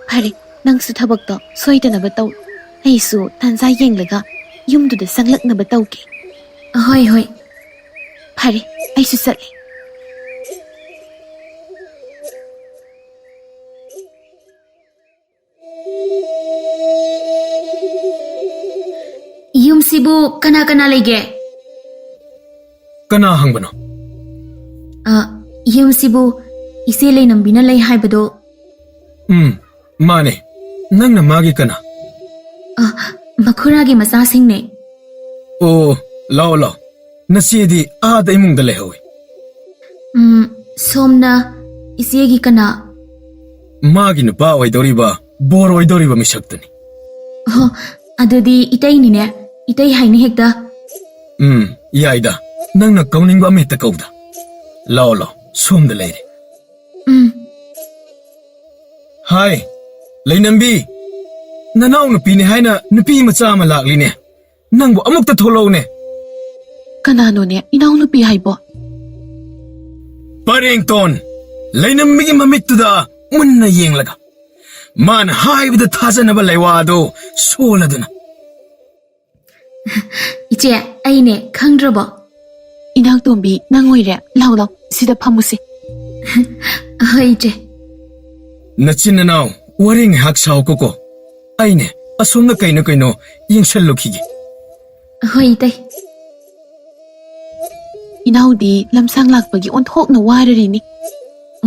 ꯐꯔꯦ, ꯅꯪꯁꯨ ꯊꯕꯛꯇꯣ ꯁꯣꯏꯗꯅꯕ ꯇꯧ꯫ ꯑꯩꯁꯨ ꯇꯥꯟꯖꯥ ꯌꯦꯡꯂꯒ ꯌꯨꯝꯗꯨꯗ ꯆꯪꯂꯛꯅꯕ ꯇꯧꯒꯦ꯫ ꯍꯣꯏ, ꯍꯣꯏ꯫ ꯐꯔꯦ, ꯑꯩꯁꯨ ꯆꯠꯂꯦ꯫ ꯌꯨꯝꯁꯤꯕꯨ ꯀꯅꯥ ꯀꯅꯥ ꯂꯩꯒꯦ? ꯀꯅꯥ ꯍꯪꯕꯅꯣ? ꯑ, ꯌꯨꯝꯁꯤꯕꯨ ꯏꯆꯦ ꯂꯩꯅꯝꯕꯤꯅ ꯂꯩ ꯍꯥꯏꯕꯗꯣ? ꯎꯝ, ꯃꯥꯅꯦ꯫ ꯅꯪꯅ ꯃꯥꯒꯤ ꯀꯅꯥ? ꯑ, ꯃꯈꯨꯔꯥꯒꯤ ꯃꯆꯥꯁꯤꯡꯅꯦ꯫ ꯑꯣ, ꯂꯥꯛꯑꯣ, ꯂꯥꯛꯑꯣ꯫ ꯅꯆꯦꯗꯤ ꯑꯥꯗ ꯏꯃꯨꯡꯗ ꯂꯩꯍꯧꯋꯤ꯫ ꯎꯝ, ꯁꯣꯝꯅ ꯏꯆꯦꯒꯤ ꯀꯅꯥ? ꯃꯥꯒꯤ ꯅꯨꯄꯥ ꯑꯣꯏꯗꯧꯔꯤꯕ, ꯕꯣꯔ ꯑꯣꯏꯗꯧꯔꯤꯕ ꯃꯤꯁꯛꯇꯨꯅꯤ꯫ ꯑꯣ, ꯑꯗꯨꯗꯤ ꯏꯇꯩꯅꯤꯅꯦ꯫ ꯏꯇꯩ ꯍꯥꯏꯅꯤ ꯍꯦꯛꯇ꯫ ꯎꯝ, ꯌꯥꯏꯗ꯫ ꯅꯪꯅ ꯀꯧꯅꯤꯡꯕ ꯑꯃ ꯍꯦꯛꯇ ꯀꯧꯗ꯫ ꯂꯥꯛꯑꯣ, ꯂꯥꯛꯑꯣ, ꯁꯣꯝꯗ ꯂꯩꯔꯦ꯫ ꯎꯝ꯫ ꯍꯥꯏ, ꯂꯩꯅꯝꯕꯤ, ꯅꯅꯥꯎ ꯅꯨꯄꯤꯅꯦ ꯍꯥꯏꯅ ꯅꯨꯄꯤ ꯃꯆꯥ ꯑꯃ ꯂꯥꯛꯂꯤꯅꯦ꯫ ꯅꯪꯕꯨ ꯑꯃꯨꯛꯇ ꯊꯣꯛꯂꯛꯎꯅꯦ꯫ ꯀꯅꯥꯅꯣꯅꯦ ꯏꯅꯥꯎꯅꯨꯄꯤ ꯍꯥꯏꯕꯣ? ꯄꯔꯦꯡꯇꯣꯟ꯫ ꯂꯩꯅꯝꯕꯤꯒꯤ ꯃꯃꯤꯠꯇꯨꯗ ꯃꯨꯟꯅ ꯌꯦꯡꯂꯒ, ꯃꯥꯅ ꯍꯥꯏꯕꯗ ꯊꯥꯖꯅꯕ ꯂꯩꯋꯥꯗꯨ ꯁꯣꯜꯂꯗꯨꯅ꯫ "ꯏꯆꯦ, ꯑꯩꯅꯦ, ꯈꯪꯗ꯭ꯔꯕꯣ?" "ꯏꯅꯥꯎꯇꯣꯝꯕꯤ, ꯅꯪ ꯑꯣꯏꯔꯦ꯫ ꯂꯥꯎ, ꯂꯥꯎ, ꯁꯤꯗ ꯐꯝꯃꯨꯁꯦ꯫" "ꯍꯣꯏ, ꯏꯆꯦ꯫" "ꯅꯆꯤꯟ ꯅꯅꯥꯎ ꯋꯥꯔꯤ ꯉꯥꯏꯍꯥꯛ ꯁꯥꯎꯀꯣꯀꯣ꯫ ꯑꯩꯅꯦ, ꯑꯁꯣꯝꯅ ꯀꯩꯅꯣ ꯀꯩꯅꯣ ꯌꯦꯡꯁꯜꯂꯨꯈꯤꯒꯦ꯫" "ꯍꯣꯏ, ꯏꯇꯩ꯫" "ꯏꯅꯥꯎꯗꯤ ꯂꯝꯁꯥꯡ ꯂꯥꯛꯄꯒꯤ ꯑꯣꯟꯊꯣꯛꯅ ꯋꯥꯔꯔꯤꯅꯤ꯫"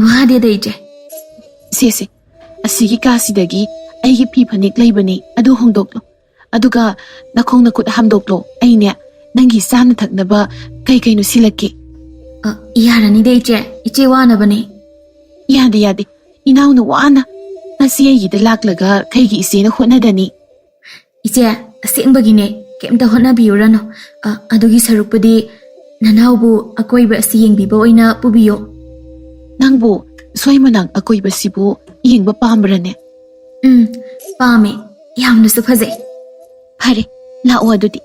"ꯋꯥꯗꯦꯗ, ꯏꯆꯦ꯫" "ꯁꯦ, ꯁꯦ, ꯑꯁꯤꯒꯤ ꯀꯥꯁꯤꯗꯒꯤ ꯑꯩꯒꯤ ꯐꯤ ꯐꯅꯦꯛ ꯂꯩꯕꯅꯤ, ꯑꯗꯨ ꯍꯣꯡꯗꯣꯛꯂꯣ꯫ ꯑꯗꯨꯒ ꯅꯈꯣꯡ ꯅꯈꯨꯠ ꯍꯥꯝꯗꯣꯛꯂꯣ꯫ ꯑꯩꯅꯦ, ꯅꯪꯒꯤ ꯆꯥꯅ ꯊꯛꯅꯕ ꯀꯩ ꯀꯩꯅꯣ ꯁꯤꯜꯂꯛꯀꯦ꯫" "ꯑ, ꯌꯥꯔꯅꯤꯗ, ꯏꯆꯦ꯫ ꯏꯆꯦ ꯋꯥꯅꯕꯅꯦ꯫" "ꯌꯥꯗꯦ, ꯌꯥꯗꯦ꯫ ꯏꯅꯥꯎꯅ ꯋꯥꯅ ꯉꯁꯤ ꯑꯩꯒꯤꯗ ꯂꯥꯛꯂꯒ ꯀꯩꯒꯤ ꯏꯆꯦꯅ ꯍꯣꯠꯅꯗꯅꯤ?" "ꯏꯆꯦ, ꯑꯁꯦꯡꯕꯒꯤꯅꯦ, ꯀꯩꯝꯇ ꯍꯣꯠꯅꯕꯤꯔꯨꯔꯅꯨ꯫ ꯑ, ꯑꯗꯨꯒꯤ ꯁꯔꯨꯛꯄꯨꯗꯤ ꯅꯅꯥꯎꯕꯨ ꯑꯀꯣꯏꯕ ꯑꯁꯤ ꯌꯦꯡꯕꯤꯕ ꯑꯣꯏꯅ ꯄꯨꯕꯤꯌꯣ꯫" "ꯅꯪꯕꯨ ꯁꯣꯏꯃꯅꯥꯡ ꯑꯀꯣꯏꯕꯁꯤꯕꯨ ꯌꯦꯡꯕ ꯄꯥꯝꯕ꯭ꯔꯅꯦ?" "ꯎꯝ, ꯄꯥꯝꯃꯦ꯫ ꯌꯥꯝꯅꯁꯨ ꯐꯖꯩ꯫" "ꯐꯔꯦ, ꯂꯥꯛꯑꯣ ꯑꯗꯨꯗꯤ꯫"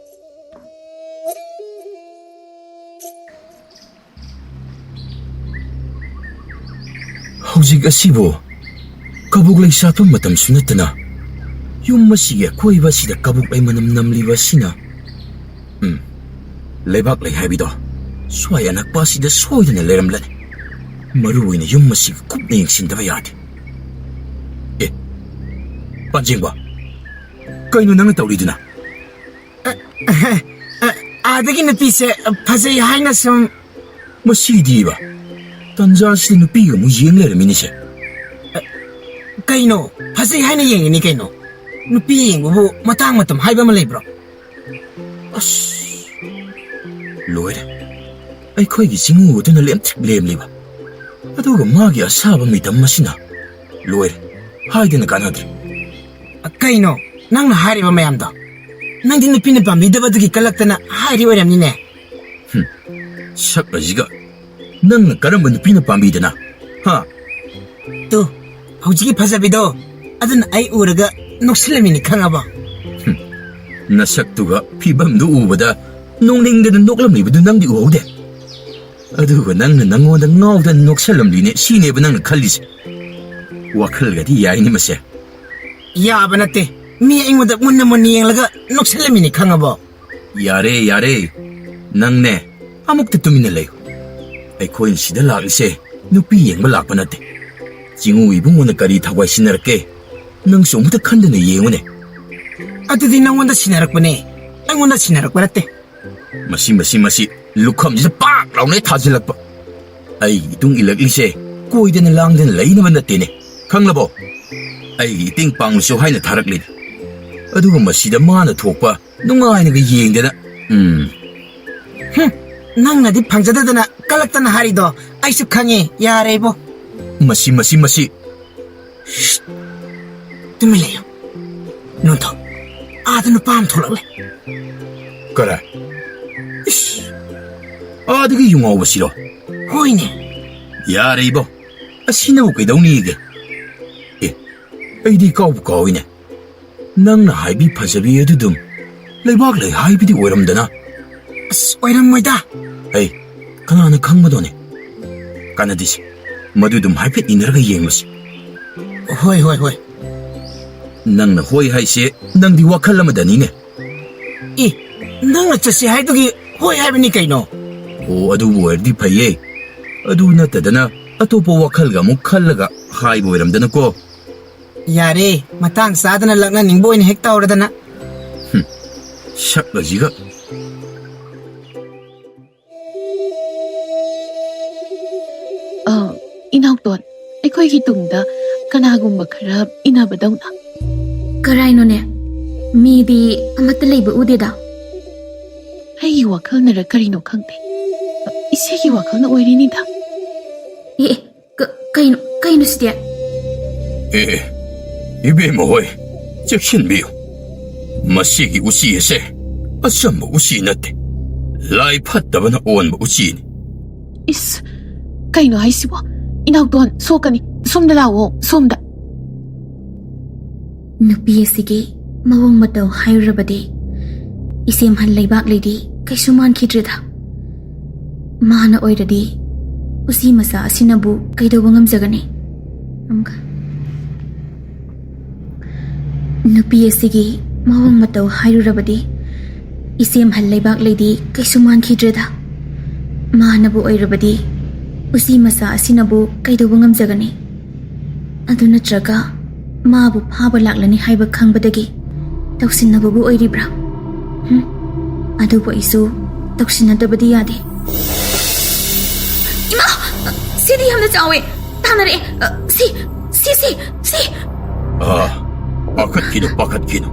ꯍꯧꯖꯤꯛ ꯑꯁꯤꯕꯨ ꯀꯕꯣꯛ ꯂꯩ ꯁꯥꯠꯄ ꯃꯇꯝꯁꯨ ꯅꯠꯇꯅ, ꯌꯨꯝ ꯑꯁꯤꯒꯤ ꯑꯀꯣꯏꯕ ꯑꯁꯤꯗ ꯀꯕꯣꯛ ꯂꯩ ꯃꯅꯝ ꯅꯝꯂꯤꯕ ꯑꯁꯤꯅ, ꯎꯝ, ꯂꯩꯕꯥꯛ ꯂꯩ ꯍꯥꯏꯕꯤꯗꯣ ꯁ꯭ꯋꯥꯏ ꯑꯅꯛꯄ ꯑꯁꯤꯗ ꯁꯣꯏꯗꯅ ꯂꯩꯔꯝꯂꯅꯤ꯫ ꯃꯔꯨ ꯑꯣꯏꯅ ꯌꯨꯝ ꯑꯁꯤꯒ ꯀꯨꯞꯅ ꯌꯦꯡꯁꯤꯟꯗꯕ ꯌꯥꯗꯦ꯫ ꯑꯦ, ꯄꯥꯟꯖꯦꯡꯕ, ꯀꯩꯅꯣ ꯅꯪꯅ ꯇꯧꯔꯤꯗꯨꯅ?" "ꯑ, ꯑ, ꯑꯥꯗꯒꯤ ꯅꯨꯄꯤꯁꯦ ꯐꯖꯩ ꯍꯥꯏꯅ ꯁꯨꯝ꯫" "ꯃꯁꯤꯗꯤꯕ, ꯇꯟꯖꯥꯁꯤꯗ ꯅꯨꯄꯤꯒ ꯑꯃꯨꯛ ꯌꯦꯡ ꯂꯩꯔꯝꯃꯤꯅꯦꯁꯦ꯫" "ꯀꯩꯅꯣ? ꯐꯖꯩ ꯍꯥꯏꯅ ꯌꯦꯡꯉꯤꯅꯤ ꯀꯩꯅꯣ꯫ ꯅꯨꯄꯤ ꯌꯦꯡꯕꯕꯨ ꯃꯇꯥꯡ ꯃꯇꯝ ꯍꯥꯏꯕ ꯑꯃ ꯂꯩꯕ꯭ꯔꯣ?" ꯑꯁ, ꯂꯣꯏꯔꯦ꯫ ꯑꯩꯈꯣꯏꯒꯤ ꯆꯤꯡꯉꯨ ꯑꯗꯨꯅ ꯂꯦꯝꯊꯤꯛ ꯂꯦꯝꯂꯤꯕ, ꯑꯗꯨꯒ ꯃꯥꯒꯤ ꯑꯁꯥꯕ ꯃꯤꯇꯝ ꯑꯁꯤꯅ, ꯂꯣꯏꯔꯦ, ꯍꯥꯏꯗꯅ ꯀꯥꯟꯅꯗ꯭ꯔꯦ꯫ "ꯀꯩꯅꯣ ꯅꯪꯅ ꯍꯥꯏꯔꯤꯕ ꯃꯌꯥꯝꯗꯣ? ꯅꯪꯗꯤ ꯅꯨꯄꯤꯅ ꯄꯥꯝꯕꯤꯗꯕꯗꯨꯒꯤ ꯀꯜꯂꯛꯇꯅ ꯍꯥꯏꯔꯤ ꯑꯣꯏꯔꯝꯅꯤꯅꯦ꯫" ꯍꯨꯝ, ꯁꯛ ꯑꯁꯤꯒ, ꯅꯪꯅ ꯀꯔꯝꯕ ꯅꯨꯄꯤꯅ ꯄꯥꯝꯕꯤꯗꯅ? ꯍꯥ? "ꯇꯨ, ꯍꯧꯖꯤꯛꯀꯤ ꯐꯖꯕꯤꯗꯣ, ꯑꯗꯨꯅ ꯑꯩ ꯎꯔꯒ ꯅꯣꯛꯁꯤꯜꯂꯝꯃꯤꯅꯤ, ꯈꯪꯉꯕꯣ?" ꯍꯨꯝ, ꯅꯁꯛꯇꯨꯒ ꯐꯤꯕꯝꯗꯨ ꯎꯕꯗ ꯅꯣꯛꯅꯤꯡꯗꯅ ꯅꯣꯛꯂꯝꯂꯤꯕꯗꯨ ꯅꯪꯗꯤ ꯎꯍꯧꯗꯦ? ꯑꯗꯨꯒ ꯅꯪꯅ ꯅꯪꯉꯣꯟꯗ ꯉꯥꯎꯗꯅ ꯅꯣꯛꯁꯜꯂꯝꯂꯤꯅꯦ, ꯁꯤꯅꯦꯕ ꯅꯪꯅ ꯈꯜꯂꯤꯁꯦ? ꯋꯥꯈꯜꯒꯗꯤ ꯌꯥꯏꯅꯦ ꯃꯁꯦ꯫ ꯌꯥꯕ ꯅꯠꯇꯦ꯫ ꯃꯤ ꯑꯩꯉꯣꯟꯗ ꯃꯨꯟꯅ ꯃꯨꯟꯅ ꯌꯦꯡꯂꯒ ꯅꯣꯛꯁꯜꯂꯝꯃꯤꯅꯤ, ꯈꯪꯉꯕꯣ? ꯌꯥꯔꯦ, ꯌꯥꯔꯦ꯫ ꯅꯪꯅꯦ, ꯑꯃꯨꯛꯇ ꯇꯨꯃꯤꯟꯅ ꯂꯩꯌꯨ꯫ ꯑꯩꯈꯣꯏꯅ ꯁꯤꯗ ꯂꯥꯛꯂꯤꯁꯦ ꯅꯨꯄꯤ ꯌꯦꯡꯕ ꯂꯥꯛꯄ ꯅꯠꯇꯦ꯫ ꯆꯤꯡꯉꯨ ꯏꯕꯨꯡꯉꯣꯅ ꯀꯔꯤ ꯊꯋꯥꯏ ꯁꯤꯟꯅꯔꯛꯀꯦ? ꯅꯪꯁꯨ ꯑꯃꯨꯛꯇ ꯈꯟꯗꯅ ꯌꯦꯡꯉꯨꯅꯦ꯫ ꯑꯗꯨꯗꯤ ꯅꯪꯉꯣꯟꯗ ꯁꯤꯟꯅꯔꯛꯄꯅꯦ, ꯑꯩꯉꯣꯟꯗ ꯁꯤꯟꯅꯔꯛꯄ ꯅꯠꯇꯦ꯫ ꯃꯁꯤ, ꯃꯁꯤ, ꯃꯁꯤ ꯂꯨꯈꯝꯁꯤꯗ ꯄꯥꯛ ꯂꯥꯎꯅ ꯊꯥꯖꯤꯜꯂꯛꯄ꯫ ꯑꯩꯒꯤ ꯏꯇꯨꯡ ꯏꯜꯂꯛꯂꯤꯁꯦ ꯀꯣꯏꯗꯅ ꯂꯥꯡꯗꯅ ꯂꯩꯅꯕ ꯅꯠꯇꯦꯅꯦ, ꯈꯪꯂꯕꯣ? ꯑꯩꯒꯤ ꯏꯇꯦꯡ ꯄꯥꯡꯂꯨꯁꯨ ꯍꯥꯏꯅ ꯊꯥꯔꯛꯂꯤꯅꯤ꯫ ꯑꯗꯨꯒ ꯃꯁꯤꯗ ꯃꯥꯅ ꯊꯣꯛꯄ ꯅꯨꯡꯉꯥꯏꯅꯒ ꯌꯦꯡꯗꯅ, ꯎꯝ꯫ ꯍꯨꯝ, ꯅꯪꯅꯗꯤ ꯐꯪꯖꯗꯗꯅ ꯀꯂꯛꯇꯅ ꯍꯥꯏꯔꯤꯗꯣ ꯑꯩꯁꯨ ꯈꯪꯉꯦ, ꯌꯥꯔꯦ ꯏꯕꯣ꯫ ꯃꯁꯤ, ꯃꯁꯤ, ꯃꯁꯤ꯫ ꯁꯤꯠ! ꯇꯨꯃꯤꯟ ꯂꯩꯌꯨ꯫ ꯅꯣꯟꯊꯣꯛ꯫ ꯑꯥꯗ ꯅꯨꯄꯥ ꯑꯃ ꯊꯣꯛꯂꯛꯂꯦ꯫ ꯀꯔꯥꯏ? ꯏꯁ! ꯑꯥꯗꯒꯤ ꯌꯨꯉꯥꯎꯕꯁꯤꯔꯣ? ꯍꯣꯏꯅꯦ꯫ ꯌꯥꯔꯦ ꯏꯕꯣ, ꯑꯁꯤꯅꯕꯨ ꯀꯩꯗꯧꯅꯤꯒꯦ? ꯑꯦ, ꯑꯩꯗꯤ ꯀꯥꯎꯕꯨ ꯀꯥꯎꯏꯅꯦ꯫ ꯅꯪꯅ ꯍꯥꯏꯕꯤ ꯐꯖꯕꯤ ꯑꯗꯨꯗꯨꯝ ꯂꯩꯕꯥꯛ ꯂꯩ ꯍꯥꯏꯕꯤꯗꯤ ꯑꯣꯏꯔꯝꯗꯅ? ꯑꯁ, ꯑꯣꯏꯔꯝꯃꯣꯏꯗ꯫ ꯍꯩ, ꯀꯅꯥꯅ ꯈꯪꯕꯗꯣꯅꯦ? ꯀꯥꯟꯅꯗꯦꯁꯦ, ꯃꯗꯨꯗꯨꯝ ꯍꯥꯏꯐꯦꯠ ꯏꯟꯅꯔꯒ ꯌꯦꯡꯂꯨꯁꯤ꯫ ꯍꯣꯏ, ꯍꯣꯏ, ꯍꯣꯏ꯫ ꯅꯪꯅ ꯍꯣꯏ ꯍꯥꯏꯁꯦ ꯅꯪꯗꯤ ꯋꯥꯈꯜ ꯑꯃꯗꯅꯤꯅꯦ꯫ ꯑꯦ, ꯅꯪꯅ ꯆꯠꯁꯤ ꯍꯥꯏꯗꯨꯒꯤ ꯍꯣꯏ ꯍꯥꯏꯕꯅꯤ ꯀꯩꯅꯣ꯫ ꯑꯣ, ꯑꯗꯨꯕꯨ ꯑꯣꯏꯔꯗꯤ ꯐꯩꯌꯦ꯫ ꯑꯗꯨ ꯅꯠꯇꯗꯅ ꯑꯇꯣꯞꯄ ꯋꯥꯈꯜꯒ ꯑꯃꯨꯛ ꯈꯜꯂꯒ ꯍꯥꯏꯕ ꯑꯣꯏꯔꯝꯗꯅꯀꯣ꯫ ꯌꯥꯔꯦ, ꯃꯇꯥꯡ ꯆꯥꯗꯅ ꯂꯛꯅꯅꯤꯡꯕ ꯑꯣꯏꯅ ꯍꯦꯛ ꯇꯧꯔꯗꯅ꯫ ꯍꯨꯝ, ꯁꯛ ꯑꯁꯤꯒ꯫ ꯑ, ꯏꯅꯥꯎꯇꯣꯟ, ꯑꯩꯈꯣꯏꯒꯤ ꯇꯨꯡꯗ ꯀꯅꯥꯒꯨꯝꯕ ꯈꯔ ꯏꯟꯅꯕꯗꯧꯅ꯫ ꯀꯔꯥꯏꯅꯣꯅꯦ? ꯃꯤꯗꯤ ꯑꯃꯠꯇ ꯂꯩꯕ ꯎꯗꯦꯗ꯫ ꯑꯩꯒꯤ ꯋꯥꯈꯜꯅꯔ ꯀꯔꯤꯅꯣ ꯈꯪꯗꯦ꯫ ꯏꯆꯦꯒꯤ ꯋꯥꯈꯜꯅ ꯑꯣꯏꯔꯤꯅꯤꯗ꯫ ꯑꯦ, ꯑꯦ, ꯀ-, ꯀꯩꯅꯣ, ꯀꯩꯅꯣ ꯁꯤꯗꯤ? ꯑꯦ, ꯑꯦ, ꯏꯕꯦꯝꯃ ꯍꯣꯏ, ꯆꯦꯛꯁꯤꯟꯕꯤꯌꯨ꯫ ꯃꯁꯤꯒꯤ ꯎꯆꯤ ꯑꯁꯦ ꯑꯆꯝꯕ ꯎꯆꯤ ꯅꯠꯇꯦ, ꯂꯥꯏ ꯐꯠꯇꯕꯅ ꯑꯣꯟꯕ ꯎꯆꯤꯅꯤ꯫ ꯏꯁ, ꯀꯩꯅꯣ ꯍꯥꯏꯁꯤꯕꯣ? ꯏꯅꯥꯎꯇꯣꯟ, ꯁꯣꯛꯀꯅꯤ꯫ ꯁꯣꯝꯗ ꯂꯥꯛꯑꯣ, ꯁꯣꯝꯗ꯫ ꯅꯨꯄꯤ ꯑꯁꯤꯒꯤ ꯃꯑꯣꯡ ꯃꯇꯧ ꯍꯥꯏꯔꯨꯔꯕꯗꯤ ꯏꯆꯦꯝꯍꯜ ꯂꯩꯕꯥꯛ ꯂꯩꯗꯤ ꯀꯩꯁꯨ ꯃꯥꯟꯈꯤꯗ꯭ꯔꯦꯗ꯫ ꯃꯥꯅ ꯑꯣꯏꯔꯗꯤ ꯎꯆꯤ ꯃꯆꯥ ꯑꯁꯤꯅꯕꯨ ꯀꯩꯗꯧꯕ ꯉꯝꯖꯒꯅꯤ? ꯑꯃꯨꯛꯀ꯫ ꯅꯨꯄꯤ ꯑꯁꯤꯒꯤ ꯃꯑꯣꯡ ꯃꯇꯧ ꯍꯥꯏꯔꯨꯔꯕꯗꯤ, ꯏꯆꯦꯝꯍꯜ ꯂꯩꯕꯥꯛ ꯂꯩꯗꯤ ꯀꯩꯁꯨ ꯃꯥꯟꯈꯤꯗ꯭ꯔꯦꯗ꯫ ꯃꯥꯅꯕꯨ ꯑꯣꯏꯔꯕꯗꯤ ꯎꯆꯤ ꯃꯆꯥ ꯑꯁꯤꯅꯕꯨ ꯀꯩꯗꯧꯕ ꯉꯝꯖꯒꯅꯤ? ꯑꯗꯨ ꯅꯠꯇ꯭ꯔꯒ ꯃꯥꯕꯨ ꯐꯥꯕ ꯂꯥꯛꯂꯅꯤ ꯍꯥꯏꯕ ꯈꯪꯕꯗꯒꯤ ꯇꯧꯁꯤꯟꯅꯕꯕꯨ ꯑꯣꯏꯔꯤꯕ꯭ꯔꯥ? ꯍꯨꯝ? ꯑꯗꯨꯕꯨ ꯑꯩꯁꯨ ꯇꯧꯁꯤꯟꯅꯗꯕꯗꯤ ꯌꯥꯗꯦ꯫ ꯏꯃꯥ! ꯁꯤꯗꯤ ꯌꯥꯝꯅ ꯆꯥꯎꯋꯦ꯫ ꯇꯥꯟꯅꯔꯛꯑꯦ꯫ ꯑ, ꯁꯤ, ꯁꯤ, ꯁꯤ, ꯁꯤ꯫ ꯑꯥ, ꯄꯥꯈꯠꯈꯤꯅꯨ, ꯄꯥꯈꯠꯈꯤꯅꯨ꯫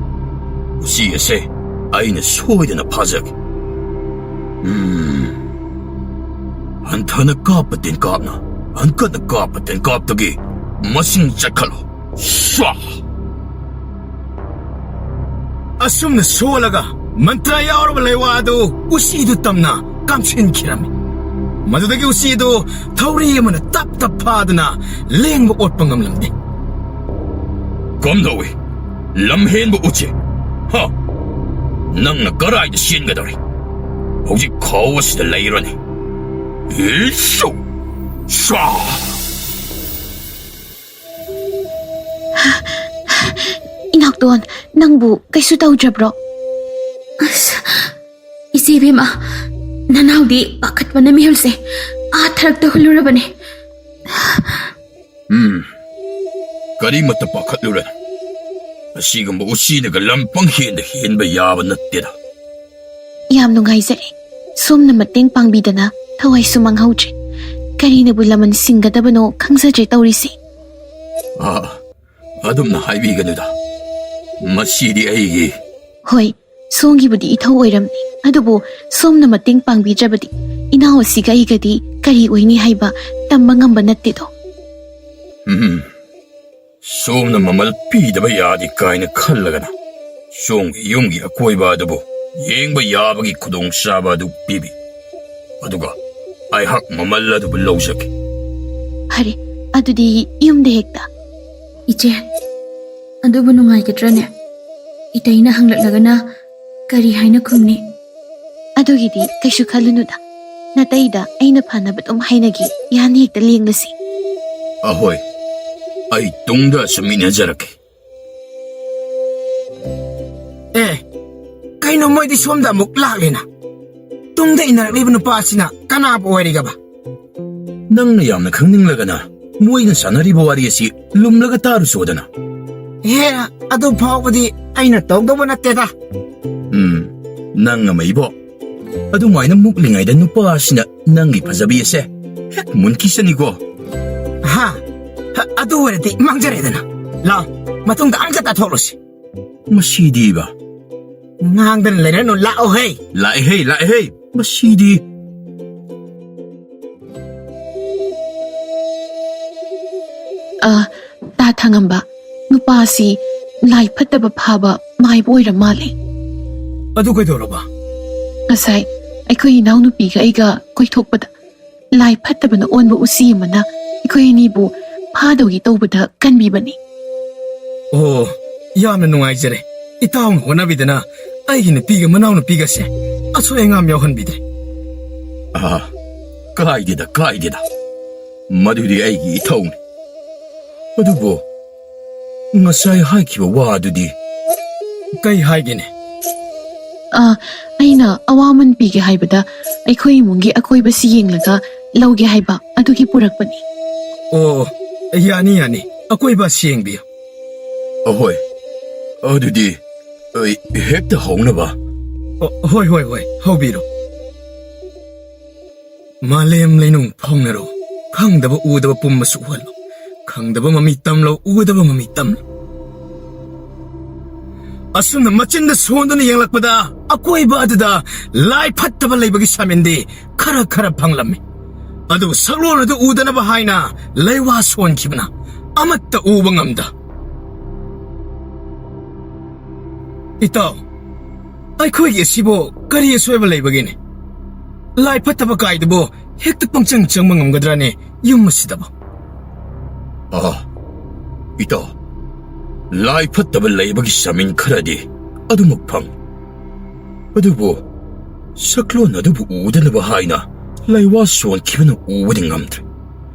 ꯎꯆꯤ ꯑꯁꯦ ꯑꯩꯅ ꯁꯣꯏꯗꯅ ꯐꯥꯖꯒꯦ꯫ ꯎꯝ꯫ ꯍꯟꯊꯅ ꯀꯥꯞꯄ ꯇꯦꯟꯀꯥꯞꯅ ꯍꯟꯀꯠꯅ ꯀꯥꯞꯄ ꯇꯦꯟꯀꯥꯞꯇꯒꯤ ꯃꯁꯤꯡ ꯆꯠꯈꯠꯂꯣ꯫ ꯁ꯭ꯋꯥ! ꯑꯁꯨꯝꯅ ꯁꯣꯜꯂꯒ ꯃꯟꯇ꯭ꯔ ꯌꯥꯎꯔꯕ ꯂꯩꯋꯥ ꯑꯗꯨ ꯎꯆꯤꯗꯨ ꯇꯝꯅ ꯀꯥꯝꯁꯤꯟꯈꯤꯔꯝꯃꯤ꯫ ꯃꯗꯨꯗꯒꯤ ꯎꯆꯤꯗꯨ ꯊꯧꯔꯤ ꯑꯃꯅ ꯇꯞ ꯇꯞ ꯐꯥꯗꯨꯅ ꯂꯦꯡꯕ ꯑꯣꯠꯄ ꯉꯝꯂꯝꯗꯦ꯫ ꯀꯝꯗꯧꯏ, ꯂꯝꯍꯦꯟꯕ ꯎꯆꯤ? ꯍꯥ? ꯅꯪꯅ ꯀꯔꯥꯏꯗ ꯆꯦꯟꯒꯗꯧꯔꯤ? ꯍꯧꯖꯤꯛ ꯈꯥꯎ ꯑꯁꯤꯗ ꯂꯩꯔꯅꯤ꯫ ꯏꯁꯨ! ꯁꯥ! ꯏꯅꯥꯎꯇꯣꯟ, ꯅꯪꯕꯨ ꯀꯩꯁꯨ ꯇꯧꯗ꯭ꯔꯕ꯭ꯔꯣ? ꯑꯁ, ꯏꯆꯦ ꯏꯕꯦꯝꯃ, ꯅꯅꯥꯎꯗꯤ ꯄꯥꯈꯠꯄꯅ ꯃꯤꯍꯨꯜꯁꯦ ꯑꯥ ꯊꯔꯛꯇ ꯍꯨꯜꯂꯨꯔꯕꯅꯦ꯫ ꯎꯝ, ꯀꯔꯤꯃꯠꯇ ꯄꯥꯈꯠꯂꯨꯔꯅꯨ꯫ ꯑꯁꯤꯒꯨꯝꯕ ꯎꯆꯤꯅꯒ ꯂꯝ ꯄꯪꯍꯦꯟꯗ ꯍꯦꯟꯕ ꯌꯥꯕ ꯅꯠꯇꯦꯗ꯫ ꯌꯥꯝ ꯅꯨꯡꯉꯥꯏꯖꯔꯦ, ꯁꯣꯝꯅ ꯃꯇꯦꯡ ꯄꯥꯡꯕꯤꯗꯅ ꯊꯋꯥꯏꯁꯨ ꯃꯥꯡꯍꯧꯗ꯭ꯔꯦ꯫ ꯀꯔꯤꯅꯕꯨ ꯂꯃꯟ ꯁꯤꯡꯒꯗꯕꯅꯣ ꯈꯪꯖꯗ꯭ꯔꯦ ꯇꯧꯔꯤꯁꯦ꯫ ꯑꯥ, ꯑꯗꯨꯝꯅ ꯍꯥꯏꯕꯤꯒꯅꯨꯗ꯫ ꯃꯁꯤꯗꯤ ꯑꯩꯒꯤ ꯍꯣꯏ, ꯁꯣꯝꯒꯤꯕꯨꯗꯤ ꯏꯊꯧ ꯑꯣꯏꯔꯝꯅꯤ, ꯑꯗꯨꯕꯨ ꯁꯣꯝꯅ ꯃꯇꯦꯡ ꯄꯥꯡꯕꯤꯗ꯭ꯔꯕꯗꯤ ꯏꯅꯥꯎ ꯑꯁꯤꯒ ꯑꯩꯒꯗꯤ ꯀꯔꯤ ꯑꯣꯏꯅꯤ ꯍꯥꯏꯕ ꯇꯝꯕ ꯉꯝꯕ ꯅꯠꯇꯦꯗꯣ꯫ ꯎꯝ, ꯁꯣꯝꯅ ꯃꯃꯜ ꯄꯤꯗꯕ ꯌꯥꯗꯦ ꯀꯥꯏꯅ ꯈꯜꯂꯒꯅ ꯁꯣꯝꯒꯤ ꯌꯨꯝꯒꯤ ꯑꯀꯣꯏꯕ ꯑꯗꯨꯕꯨ ꯌꯦꯡꯕ ꯌꯥꯕꯒꯤ ꯈꯨꯗꯣꯡꯆꯥꯕ ꯑꯗꯨ ꯄꯤꯕꯤ꯫ ꯑꯗꯨꯒ ꯑꯩꯍꯥꯛ ꯃꯃꯜ ꯑꯗꯨꯕꯨ ꯂꯧꯖꯒꯦ꯫ ꯐꯔꯦ, ꯑꯗꯨꯗꯤ ꯌꯨꯝꯗ ꯍꯦꯛꯇ꯫ ꯏꯆꯦ, ꯑꯗꯨꯕꯨ ꯅꯨꯡꯉꯥꯏꯒꯗ꯭ꯔꯅꯦ? ꯏꯇꯩꯅ ꯍꯪꯂꯛꯂꯒꯅ ꯀꯔꯤ ꯍꯥꯏꯅ ꯈꯨꯝꯅꯤ? ꯑꯗꯨꯒꯤꯗꯤ ꯀꯩꯁꯨ ꯈꯜꯂꯨꯅꯨꯗ꯫ ꯅꯥꯇꯩꯗ ꯑꯩꯅ ꯐꯅꯕ ꯑꯗꯨꯝ ꯍꯥꯏꯅꯒꯦ꯫ ꯌꯥꯅꯤ, ꯍꯦꯛꯇ ꯂꯦꯡꯂꯁꯤ꯫ ꯑꯍꯣꯏ, ꯑꯩ ꯇꯨꯡꯗ ꯁꯨꯝ ꯏꯟꯅꯖꯔꯛꯀꯦ꯫ ꯑꯦ, ꯀꯩꯅꯣ ꯃꯣꯏꯗꯤ ꯁꯣꯝꯗ ꯑꯃꯨꯛ ꯂꯥꯛꯂꯦꯅ? ꯇꯨꯡꯗ ꯏꯟꯅꯔꯛꯂꯤꯕ ꯅꯨꯄꯥ ꯑꯁꯤꯅ ꯀꯅꯥꯕꯨ ꯑꯣꯏꯔꯤꯒꯕ? ꯅꯪꯅ ꯌꯥꯝꯅ ꯈꯪꯅꯤꯡꯂꯒꯅ ꯃꯣꯏꯅ ꯁꯥꯟꯅꯔꯤꯕ ꯋꯥꯔꯤ ꯑꯁꯤ ꯂꯨꯝꯂꯒ ꯇꯥꯔꯨꯆꯣꯗꯅ꯫ ꯍꯦ, ꯑꯗꯨ ꯐꯥꯎꯕꯗꯤ ꯑꯩꯅ ꯇꯧꯗꯧꯕ ꯅꯠꯇꯦꯗ꯫ ꯎꯝ, ꯅꯪ ꯑꯃ ꯏꯕꯣ꯫ ꯑꯗꯨꯃꯥꯏꯅ ꯃꯨꯛꯂꯤꯉꯩꯗ ꯅꯨꯄꯥ ꯑꯁꯤꯅ ꯅꯪꯒꯤ ꯐꯖꯕꯤ ꯑꯁꯦ ꯍꯦꯛ ꯃꯨꯟꯈꯤꯁꯅꯤꯀꯣ꯫ ꯍꯥ? ꯍ, ꯑꯗꯨ ꯑꯣꯏꯔꯗꯤ ꯃꯥꯡꯖꯔꯦꯗꯅ꯫ ꯂꯥꯎ, ꯃꯇꯨꯡꯗ ꯑꯝꯇ ꯇꯥꯊꯣꯛꯂꯨꯁꯤ꯫ ꯃꯁꯤꯗꯤꯕ꯫ ꯉꯥꯡꯗꯅ ꯂꯩꯔꯅꯨ, ꯂꯥꯛꯑꯣ ꯍꯦ꯫ ꯂꯥꯛꯑꯦ ꯍꯦ, ꯂꯥꯛꯑꯦ ꯍꯦ꯫ ꯃꯁꯤꯗꯤ꯫ ꯑ, ꯇꯥ ꯊꯪꯉꯝꯕ, ꯅꯨꯄꯥꯁꯤ ꯂꯥꯏ ꯐꯠꯇꯕ ꯐꯥꯕ ꯃꯥꯏꯕ ꯑꯣꯏꯔ ꯃꯥꯜꯂꯦ꯫ ꯑꯗꯨ ꯀꯩꯗꯧꯔꯕ? ꯉꯁꯥꯏ ꯑꯩꯈꯣꯏ ꯏꯅꯥꯎꯅꯨꯄꯤꯒ ꯑꯩꯒ ꯀꯣꯏꯊꯣꯛꯄꯗ ꯂꯥꯏ ꯐꯠꯇꯕꯅ ꯑꯣꯟꯕ ꯎꯆꯤ ꯑꯃꯅ ꯑꯩꯈꯣꯏ ꯑꯅꯤꯕꯨ ꯐꯥꯗꯧꯒꯤ ꯇꯧꯕꯗ ꯀꯟꯕꯤꯕꯅꯤ꯫ ꯑꯣ, ꯌꯥꯝꯅ ꯅꯨꯡꯉꯥꯏꯖꯔꯦ꯫ ꯏꯇꯥꯎꯅ ꯍꯣꯠꯅꯕꯤꯗꯅ ꯑꯩꯒꯤ ꯅꯨꯄꯤꯒ ꯃꯅꯥꯎꯅꯨꯄꯤꯒꯁꯦ ꯑꯁꯣꯏ ꯑꯉꯥꯝ ꯌꯥꯎꯍꯟꯕꯤꯗ꯭ꯔꯦ꯫ ꯑꯥ, ꯀꯥꯏꯗꯦꯗ, ꯀꯥꯏꯗꯦꯗ꯫ ꯃꯗꯨꯗꯤ ꯑꯩꯒꯤ ꯏꯊꯧꯅꯤ꯫ ꯑꯗꯨꯕꯨ ꯉꯁꯥꯏ ꯍꯥꯏꯈꯤꯕ ꯋꯥ ꯑꯗꯨꯗꯤ? ꯀꯩ ꯍꯥꯏꯒꯦꯅꯦ? ꯑ, ꯑꯩꯅ ꯑꯋꯥꯃꯟ ꯄꯤꯒꯦ ꯍꯥꯏꯕꯗ ꯑꯩꯈꯣꯏ ꯏꯃꯨꯡꯒꯤ ꯑꯀꯣꯏꯕꯁꯤ ꯌꯦꯡꯂꯒ ꯂꯧꯒꯦ ꯍꯥꯏꯕ ꯑꯗꯨꯒꯤ ꯄꯨꯔꯛꯄꯅꯤ꯫ ꯑꯣ, ꯌꯥꯅꯤ, ꯌꯥꯅꯤ꯫ ꯑꯀꯣꯏꯕ ꯑꯁꯤ ꯌꯦꯡꯕꯤꯌꯨ꯫ ꯑꯍꯣꯏ, ꯑꯗꯨꯗꯤ ꯑꯩ ꯍꯦꯛꯇ ꯍꯧꯅꯕ꯫ ꯑꯣ, ꯍꯣꯏ, ꯍꯣꯏ, ꯍꯣꯏ, ꯍꯧꯕꯤꯔꯣ꯫ ꯃꯥꯂꯦꯝ ꯂꯩꯅꯨꯡ ꯐꯥꯎꯅꯔꯣ, ꯈꯪꯗꯕ ꯎꯗꯕ ꯄꯨꯝꯕꯁꯨ ꯎꯍꯜꯂꯣ, ꯈꯪꯗꯕ ꯃꯃꯤ ꯇꯝꯂꯣ, ꯎꯗꯕ ꯃꯃꯤ ꯇꯝꯂꯣ꯫ ꯑꯁꯨꯝꯅ ꯃꯆꯤꯟꯗ ꯁꯣꯟꯗꯨꯅ ꯌꯦꯡꯂꯛꯄꯗ ꯑꯀꯣꯏꯕ ꯑꯗꯨꯗ ꯂꯥꯏ ꯐꯠꯇꯕ ꯂꯩꯕꯒꯤ ꯁꯥꯃꯤꯟꯗꯤ ꯈꯔ ꯈꯔ ꯐꯪꯂꯝꯃꯤ꯫ ꯑꯗꯨꯕꯨ ꯁꯛꯂꯣꯟ ꯑꯗꯨ ꯎꯗꯅꯕ ꯍꯥꯏꯅ ꯂꯩꯋꯥ ꯁꯣꯟꯈꯤꯕꯅ ꯑꯃꯠꯇ ꯎꯕ ꯉꯝꯗ꯫ ꯏꯇꯥꯎ, ꯑꯩꯈꯣꯏꯒꯤ ꯑꯁꯤꯕꯨ ꯀꯔꯤ ꯑꯁꯣꯏꯕ ꯂꯩꯕꯒꯦꯅꯦ? ꯂꯥꯏ ꯐꯠꯇꯕ ꯀꯥꯏꯗꯨꯕꯨ ꯍꯦꯛꯇ ꯄꯪꯆꯪ ꯆꯪꯕ ꯉꯝꯒꯗ꯭ꯔꯥꯅꯦ ꯌꯨꯝ ꯑꯁꯤꯗꯕꯨ? ꯑꯥ, ꯏꯇꯥꯎ, ꯂꯥꯏ ꯐꯠꯇꯕ ꯂꯩꯕꯒꯤ ꯁꯥꯃꯤꯟ ꯈꯔꯗꯤ ꯑꯗꯨꯃꯛ ꯐꯪ꯫ ꯑꯗꯨꯕꯨ ꯁꯛꯂꯣꯟ ꯑꯗꯨꯕꯨ ꯎꯗꯅꯕ ꯍꯥꯏꯅ ꯂꯩꯋꯥ ꯁꯣꯟꯈꯤꯕꯅ ꯎꯕꯗꯤ ꯉꯝꯗ꯭ꯔꯦ꯫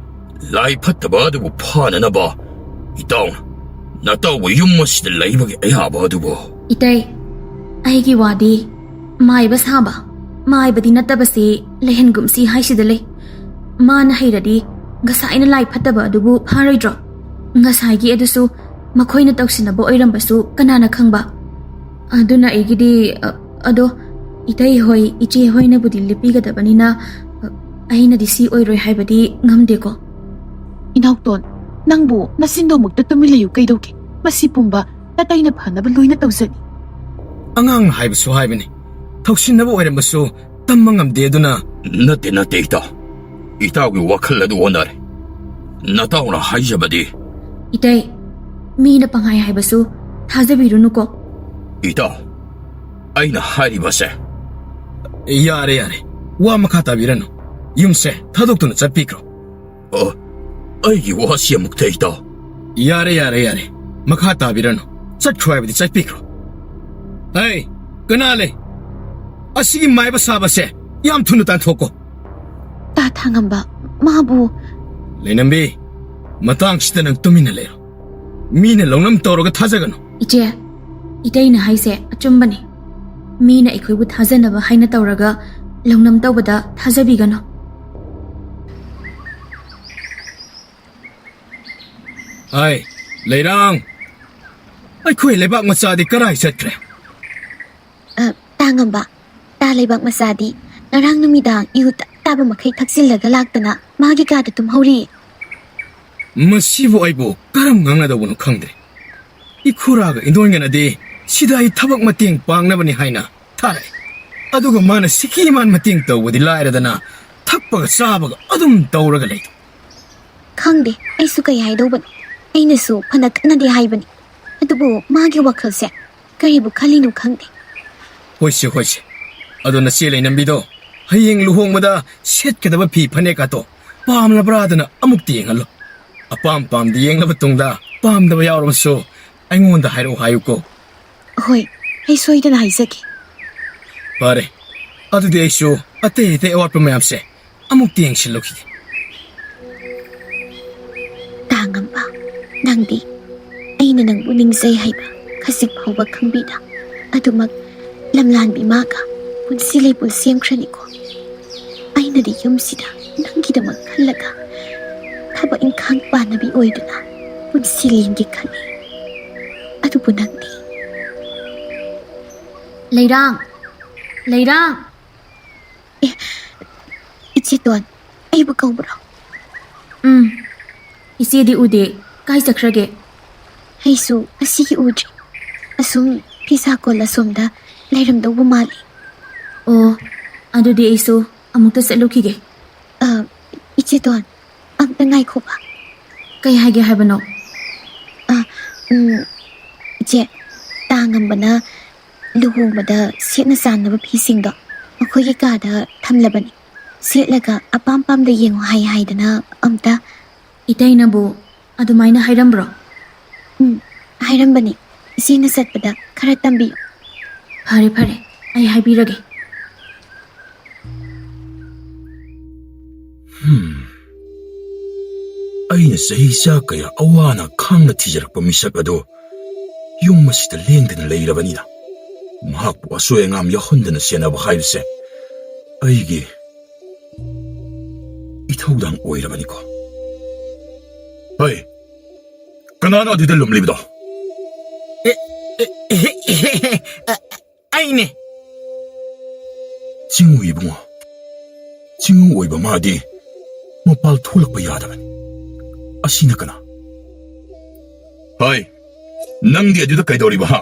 ꯂꯥꯏ ꯐꯠꯇꯕ ꯑꯗꯨꯕꯨ ꯐꯥꯅꯅꯕ ꯏꯇꯥꯎꯅ ꯅꯇꯥꯎꯕꯨ ꯌꯨꯝ ꯑꯁꯤꯗ ꯂꯩꯕꯒꯤ ꯑꯌꯥꯕ ꯑꯗꯨꯕꯨ꯫ ꯏꯇꯩ, ꯑꯩꯒꯤ ꯋꯥꯗꯤ ꯃꯥꯏꯕ ꯁꯥꯕ, ꯃꯥꯏꯕꯗꯤ ꯅꯠꯇꯕꯁꯤ ꯂꯩꯍꯟꯒꯨꯝꯁꯤ ꯍꯥꯏꯁꯤꯗ ꯂꯩ꯫ ꯃꯥꯅ ꯍꯩꯔꯗꯤ ꯉꯁꯥꯏꯅ ꯂꯥꯏ ꯐꯠꯇꯕ ꯑꯗꯨꯕꯨ ꯐꯥꯔꯣꯏꯗ꯭ꯔꯣ? ꯉꯁꯥꯏꯒꯤ ꯑꯗꯨꯁꯨ ꯃꯈꯣꯏꯅ ꯇꯧꯁꯤꯟꯅꯕ ꯑꯣꯏꯔꯝꯕꯁꯨ ꯀꯅꯥꯅ ꯈꯪꯕ? ꯑꯗꯨꯅ ꯑꯩꯒꯤꯗꯤ, ꯑ, ꯑꯗꯣ ꯏꯇꯩ ꯍꯣꯏ, ꯏꯆꯦ ꯍꯣꯏꯅꯕꯨꯗꯤ ꯂꯦꯞꯄꯤꯒꯗꯕꯅꯤꯅ, ꯑ, ꯑꯩꯅꯗꯤ ꯁꯤ ꯑꯣꯏꯔꯣꯏ ꯍꯥꯏꯕꯗꯤ ꯉꯝꯗꯦꯀꯣ꯫ ꯏꯅꯥꯎꯇꯣꯟ, ꯅꯪꯕꯨ ꯅꯆꯤꯟꯗꯣꯃꯨꯛꯇ ꯇꯨꯃꯤꯟ ꯂꯩꯌꯨ ꯀꯩꯗꯧꯒꯦ? ꯃꯁꯤ ꯄꯨꯝꯕ ꯅꯇꯩꯅ ꯐꯅꯕ ꯂꯣꯏꯅ ꯇꯧꯖꯅꯤ꯫ ꯑꯉꯥꯡ ꯍꯥꯏꯕꯁꯨ ꯍꯥꯏꯕꯅꯤ, ꯊꯧꯁꯤꯟꯅꯕ ꯑꯣꯏꯔꯝꯕꯁꯨ ꯇꯝꯕ ꯉꯝꯗꯦ꯫ ꯑꯗꯨꯅ ꯅꯠꯇꯦ, ꯅꯠꯇꯦ, ꯏꯇꯥꯎ꯫ ꯏꯇꯥꯎꯒꯤ ꯋꯥꯈꯜ ꯑꯗꯨ ꯑꯣꯟꯅꯔꯦ꯫ ꯅꯇꯥꯎꯅ ꯍꯥꯏꯖꯕꯗꯤ꯫ ꯏꯇꯩ, ꯃꯤꯅ ꯄꯪꯍꯥꯏ ꯍꯥꯏꯕꯁꯨ ꯊꯥꯖꯕꯤꯔꯨꯅꯨꯀꯣ꯫ ꯏꯇꯥꯎ, ꯑꯩꯅ ꯍꯥꯏꯔꯤꯕꯁꯦ꯫ ꯌꯥꯔꯦ, ꯌꯥꯔꯦ, ꯋꯥ ꯃꯈꯥ ꯇꯥꯕꯤꯔꯅꯨ꯫ ꯌꯨꯝꯁꯦ ꯊꯥꯗꯣꯛꯇꯨꯅ ꯆꯠꯄꯤꯈ꯭ꯔꯣ꯫ ꯑ, ꯑꯩꯒꯤ ꯋꯥꯁꯤ ꯑꯃꯨꯛꯇ, ꯏꯇꯥꯎ꯫ ꯌꯥꯔꯦ, ꯌꯥꯔꯦ, ꯌꯥꯔꯦ, ꯃꯈꯥ ꯇꯥꯕꯤꯔꯅꯨ꯫ ꯆꯠꯈ꯭ꯔꯣ ꯍꯥꯏꯕꯗꯤ ꯆꯠꯄꯤꯈ꯭ꯔꯣ꯫ ꯑꯩ, ꯀꯅꯥ ꯂꯩ? ꯑꯁꯤꯒꯤ ꯃꯥꯏꯕ ꯁꯥꯕꯁꯦ ꯌꯥꯝ ꯊꯨꯅ ꯇꯥꯟꯊꯣꯛꯀꯣ꯫ ꯇꯥ ꯊꯥꯉꯝꯕ, ꯃꯥꯕꯨ꯫ ꯂꯩꯅꯝꯕꯤ, ꯃꯇꯥꯡꯁꯤꯗ ꯅꯪ ꯇꯨꯃꯤꯟꯅ ꯂꯩꯔꯣ꯫ ꯃꯤꯅ ꯂꯧꯅꯝ ꯇꯧꯔꯒ ꯊꯥꯖꯒꯅꯨ꯫ ꯏꯆꯦ, ꯏꯇꯩꯅ ꯍꯥꯏꯁꯦ ꯑꯆꯨꯝꯕꯅꯤ꯫ ꯃꯤꯅ ꯑꯩꯈꯣꯏꯕꯨ ꯊꯥꯖꯅꯕ ꯍꯥꯏꯅ ꯇꯧꯔꯒ ꯂꯧꯅꯝ ꯇꯧꯕꯗ ꯊꯥꯖꯕꯤꯒꯅꯨ꯫ ꯍꯥꯏ, ꯂꯩꯔꯥꯡ, ꯑꯩꯈꯣꯏ ꯂꯩꯕꯥꯛ ꯃꯆꯥꯗꯤ ꯀꯔꯥꯏ ꯆꯠꯈ꯭ꯔꯦ? ꯑ, ꯇꯥꯉꯝꯕ, ꯇꯥ ꯂꯩꯕꯥꯛ ꯃꯆꯥꯗꯤ ꯉꯔꯥꯡ ꯅꯨꯃꯤꯗꯥꯡ ꯏꯍꯨ ꯇꯞ ꯇꯥꯕ ꯃꯈꯩ ꯊꯛꯆꯤꯜꯂꯒ ꯂꯥꯛꯇꯅ ꯃꯥꯒꯤ ꯀꯥꯗ ꯇꯨꯝꯍꯧꯔꯤ꯫ ꯃꯁꯤꯕꯨ ꯑꯩꯕꯨ ꯀꯔꯝ ꯉꯥꯡꯅꯗꯧꯕꯅꯣ ꯈꯪꯗ꯭ꯔꯦ꯫ ꯏꯈꯨꯔꯥꯒ ꯏꯟꯗꯣꯟꯒꯅꯗꯤ ꯁꯤꯗ ꯑꯩ ꯊꯕꯛ ꯃꯇꯦꯡ ꯄꯥꯡꯅꯕꯅꯤ ꯍꯥꯏꯅ ꯊꯥꯔꯛꯏ꯫ ꯑꯗꯨꯒ ꯃꯥꯅ ꯁꯤꯀꯤ ꯃꯥꯟ ꯃꯇꯦꯡ ꯇꯧꯕꯗꯤ ꯂꯥꯏꯔꯗꯅ ꯊꯛꯄꯒ ꯆꯥꯕꯒ ꯑꯗꯨꯝ ꯇꯧꯔꯒ ꯂꯩ꯫ ꯈꯪꯗꯦ, ꯑꯩꯁꯨ ꯀꯩ ꯍꯥꯏꯗꯧꯕꯅꯣ꯫ ꯑꯩꯅꯁꯨ ꯐꯅ ꯀꯟꯅꯗꯤ ꯍꯥꯏꯕꯅꯤ, ꯑꯗꯨꯕꯨ ꯃꯥꯒꯤ ꯋꯥꯈꯜꯁꯦ ꯀꯔꯤꯕꯨ ꯈꯜꯂꯤꯅꯣ ꯈꯪꯗꯦ꯫ ꯍꯣꯏꯁꯦ, ꯍꯣꯏꯁꯦ꯫ ꯑꯗꯣ ꯅꯆꯦ ꯂꯩꯅꯝꯕꯤꯗꯣ ꯍꯌꯦꯡ ꯂꯨꯍꯣꯡꯕꯗ ꯁꯦꯠꯀꯗꯕ ꯐꯤ ꯐꯅꯦꯛꯀꯥꯇꯣ ꯄꯥꯝꯂꯕ꯭ꯔꯥꯗꯅ ꯑꯃꯨꯛꯇ ꯌꯦꯡꯍꯜꯂꯣ꯫ ꯑꯄꯥꯝ ꯄꯥꯝꯗ ꯌꯦꯡꯂꯕ ꯇꯨꯡꯗ ꯄꯥꯝꯗꯕ ꯌꯥꯎꯔꯕꯁꯨ ꯑꯩꯉꯣꯟꯗ ꯍꯥꯏꯔꯛꯑꯣ ꯍꯥꯏꯌꯨꯀꯣ꯫ ꯍꯣꯏ, ꯑꯩ ꯁꯣꯏꯗꯅ ꯍꯥꯏꯖꯒꯦ꯫ ꯐꯔꯦ, ꯑꯗꯨꯗꯤ ꯑꯩꯁꯨ ꯑꯇꯩ ꯑꯇꯩ ꯑꯋꯥꯠꯄ ꯃꯌꯥꯝꯁꯦ ꯑꯃꯨꯛꯇ ꯌꯦꯡꯁꯤꯜꯂꯨꯈꯤꯒꯦ꯫ ꯇꯥꯉꯝꯕ, ꯅꯪꯗꯤ ꯑꯩꯅ ꯅꯪꯕꯨ ꯅꯤꯡꯖꯩ ꯍꯥꯏꯕ ꯈꯖꯤꯛ ꯐꯥꯎꯕ ꯈꯪꯕꯤꯗ, ꯑꯗꯨꯃꯛ ꯂꯝꯂꯥꯟꯕꯤ ꯃꯥꯒ ꯄꯨꯟꯁꯤ ꯂꯩꯄꯨꯟ ꯁꯦꯝꯈ꯭ꯔꯅꯤꯀꯣ꯫ ꯑꯩꯅꯗꯤ ꯌꯨꯝꯁꯤꯗ ꯅꯪꯒꯤꯗꯃꯛ ꯈꯜꯂꯒ ꯊꯕꯛ ꯏꯪꯈꯥꯡ ꯄꯥꯟꯅꯕꯤ ꯑꯣꯏꯗꯨꯅ ꯄꯨꯟꯁꯤ ꯂꯦꯟꯒꯦ ꯈꯜꯂꯤ꯫ ꯑꯗꯨꯕꯨ ꯅꯪꯗꯤ? ꯂꯩꯔꯥꯡ! ꯂꯩꯔꯥꯡ! ꯏꯆꯦꯇꯣꯟ, ꯑꯩꯕꯨ ꯀꯧꯕ꯭ꯔꯣ? ꯎꯝ꯫ ꯏꯆꯦꯗꯤ ꯎꯗꯦ꯫ ꯀꯥꯏ ꯆꯠꯈ꯭ꯔꯒꯦ? ꯑꯩꯁꯨ ꯉꯁꯤꯒꯤ ꯎꯗ꯭ꯔꯤ꯫ ꯑꯁꯨꯝ ꯐꯤꯁꯥ ꯀꯣꯜ ꯑꯁꯣꯝꯗ ꯂꯩꯔꯝꯗꯧꯕ ꯃꯥꯜꯂꯤ꯫ ꯑꯣ, ꯑꯗꯨꯗꯤ ꯑꯩꯁꯨ ꯑꯃꯨꯛꯇ ꯆꯠꯂꯨꯈꯤꯒꯦ꯫ ꯑ, ꯏꯆꯦꯇꯣꯟ, ꯑꯝꯇ ꯉꯥꯏꯈꯣꯕ꯫ ꯀꯩ ꯍꯥꯏꯒꯦ ꯍꯥꯏꯕꯅꯣ? ꯎꯝ, ꯏꯆꯦ, ꯇꯥꯉꯝꯕꯅ ꯂꯨꯍꯣꯡꯕꯗ ꯁꯦꯠꯅ ꯆꯥꯅꯕ ꯐꯤꯁꯤꯡꯗꯣ ꯃꯈꯣꯏꯒꯤ ꯀꯥꯗ ꯊꯝꯂꯕꯅꯤ꯫ ꯁꯦꯠꯂꯒ ꯑꯄꯥꯝ ꯄꯥꯝꯗ ꯌꯦꯡꯉꯨ ꯍꯥꯏ ꯍꯥꯏꯗꯅ ꯑꯝꯇ꯫ ꯏꯇꯩꯅꯕꯨ ꯑꯗꯨꯃꯥꯏꯅ ꯍꯥꯏꯔꯝꯕ꯭ꯔꯣ? ꯎꯝ, ꯍꯥꯏꯔꯝꯕꯅꯤ꯫ ꯏꯆꯦꯅ ꯆꯠꯄꯗ ꯈꯔ ꯇꯝꯕꯤꯌꯨ꯫ ꯐꯔꯦ, ꯐꯔꯦ, ꯑꯩ ꯍꯥꯏꯕꯤꯔꯒꯦ꯫ ꯍꯝ꯫ ꯑꯩꯅ ꯆꯍꯤ ꯆꯥ ꯀꯌꯥ ꯑꯋꯥꯅ ꯈꯥꯡꯅ ꯊꯤꯖꯔꯛꯄ ꯃꯤꯁꯛ ꯑꯗꯨ ꯌꯨꯝ ꯑꯁꯤꯗ ꯂꯦꯡꯗꯅ ꯂꯩꯔꯕꯅꯤꯅ, ꯃꯍꯥꯛꯄꯨ ꯑꯁꯣꯏ ꯑꯉꯥꯝ ꯌꯥꯎꯍꯟꯗꯅ ꯁꯦꯟꯅꯕ ꯍꯥꯏꯕꯁꯦ ꯑꯩꯒꯤ ꯏꯊꯧꯗꯥꯡ ꯑꯣꯏꯔꯕꯅꯤꯀꯣ꯫ ꯍꯩ, ꯀꯅꯥꯅꯣ ꯑꯗꯨꯗ ꯂꯨꯝꯂꯤꯕꯗꯣ? ꯑꯩꯅꯦ꯫ ꯆꯤꯡꯎ ꯏꯕꯨꯡꯉꯣ, ꯆꯤꯡꯎ ꯑꯣꯏꯕ ꯃꯥꯗꯤ ꯃꯄꯥꯜ ꯊꯣꯛꯂꯛꯄ ꯌꯥꯗꯕꯅꯤ꯫ ꯑꯁꯤꯅ ꯀꯅꯥ? ꯍꯣꯏ, ꯅꯪꯗꯤ ꯑꯗꯨꯗ ꯀꯩꯗꯧꯔꯤꯕ, ꯍꯥ?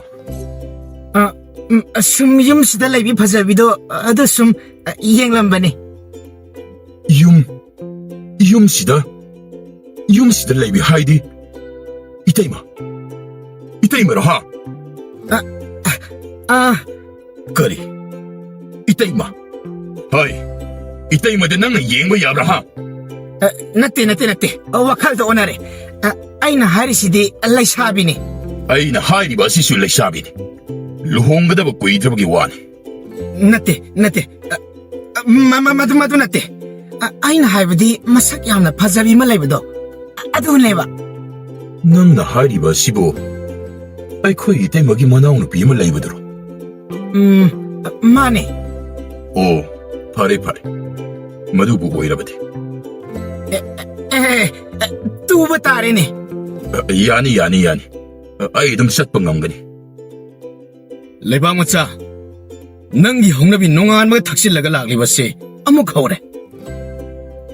ꯑ, ꯎꯝ, ꯑꯁꯨꯝ ꯌꯨꯝꯁꯤꯗ ꯂꯩꯕꯤ ꯐꯖꯕꯤꯗꯣ, ꯑꯗꯨ ꯁꯨꯝ, ꯑ, ꯌꯦꯡꯂꯝꯕꯅꯤ꯫ ꯌꯨꯝ, ꯌꯨꯝꯁꯤꯗ, ꯌꯨꯝꯁꯤꯗ ꯂꯩꯕꯤ ꯍꯥꯏꯗꯤ? ꯏꯇꯩꯃ, ꯏꯇꯩꯃꯔꯣ, ꯍꯥ? ꯑ, ꯀꯔꯤ? ꯏꯇꯩꯃ? ꯍꯣꯏ, ꯏꯇꯩꯃꯗ ꯅꯪꯅ ꯌꯦꯡꯕ ꯌꯥꯕ꯭ꯔꯥ, ꯍꯥ? ꯑ, ꯅꯠꯇꯦ, ꯅꯠꯇꯦ, ꯅꯠꯇꯦ꯫ ꯑ, ꯋꯥꯈꯜꯗ ꯑꯣꯟꯅꯔꯦ꯫ ꯑ, ꯑꯩꯅ ꯍꯥꯏꯔꯤꯁꯤꯗꯤ ꯂꯩꯁꯥꯕꯤꯅꯤ꯫ ꯑꯩꯅ ꯍꯥꯏꯔꯤꯕ ꯑꯁꯤꯁꯨ ꯂꯩꯁꯥꯕꯤꯅꯤ꯫ ꯂꯨꯍꯣꯡꯒꯗꯕ ꯀꯨꯏꯗ꯭ꯔꯕꯒꯤ ꯋꯥꯅꯤ꯫ ꯅꯠꯇꯦ, ꯅꯠꯇꯦ꯫ ꯑ, ꯑ, ꯃ-, ꯃ-, ꯃꯗꯨ, ꯃꯗꯨ ꯅꯠꯇꯦ꯫ ꯑ-, ꯑꯩꯅ ꯍꯥꯏꯕꯗꯤ ꯃꯁꯛ ꯌꯥꯝꯅ ꯐꯖꯕꯤ ꯑꯃ ꯂꯩꯕꯗꯣ, ꯑ-, ꯑꯗꯨꯅꯦꯕ꯫ ꯅꯪꯅ ꯍꯥꯏꯔꯤꯕ ꯑꯁꯤꯕꯨ ꯑꯩꯈꯣꯏꯒꯤ ꯏꯇꯩꯃꯒꯤ ꯃꯅꯥꯎꯅꯨꯄꯤ ꯑꯃ ꯂꯩꯕꯗꯨꯔꯣ? ꯎꯝ, ꯃꯥꯅꯦ꯫ ꯑꯣ, ꯐꯔꯦ, ꯐꯔꯦ꯫ ꯃꯗꯨꯕꯨ ꯑꯣꯏꯔꯕꯗꯤ꯫ ꯑꯦ, ꯑꯦ, ꯑꯦ, ꯇꯨꯕ ꯇꯥꯔꯦꯅꯦ꯫ ꯑ, ꯌꯥꯅꯤ, ꯌꯥꯅꯤ, ꯌꯥꯅꯤ꯫ ꯑ, ꯑꯩ ꯑꯗꯨꯝ ꯆꯠꯄ ꯉꯝꯒꯅꯤ꯫ ꯂꯩꯕꯥꯛ ꯃꯆꯥ, ꯅꯪꯒꯤ ꯍꯧꯅꯕꯤ ꯅꯣꯡꯉꯥꯟꯕꯒ ꯊꯛꯆꯤꯜꯂꯒ ꯂꯥꯛꯂꯤꯕꯁꯦ ꯑꯃꯨꯛ ꯍꯧꯔꯦ꯫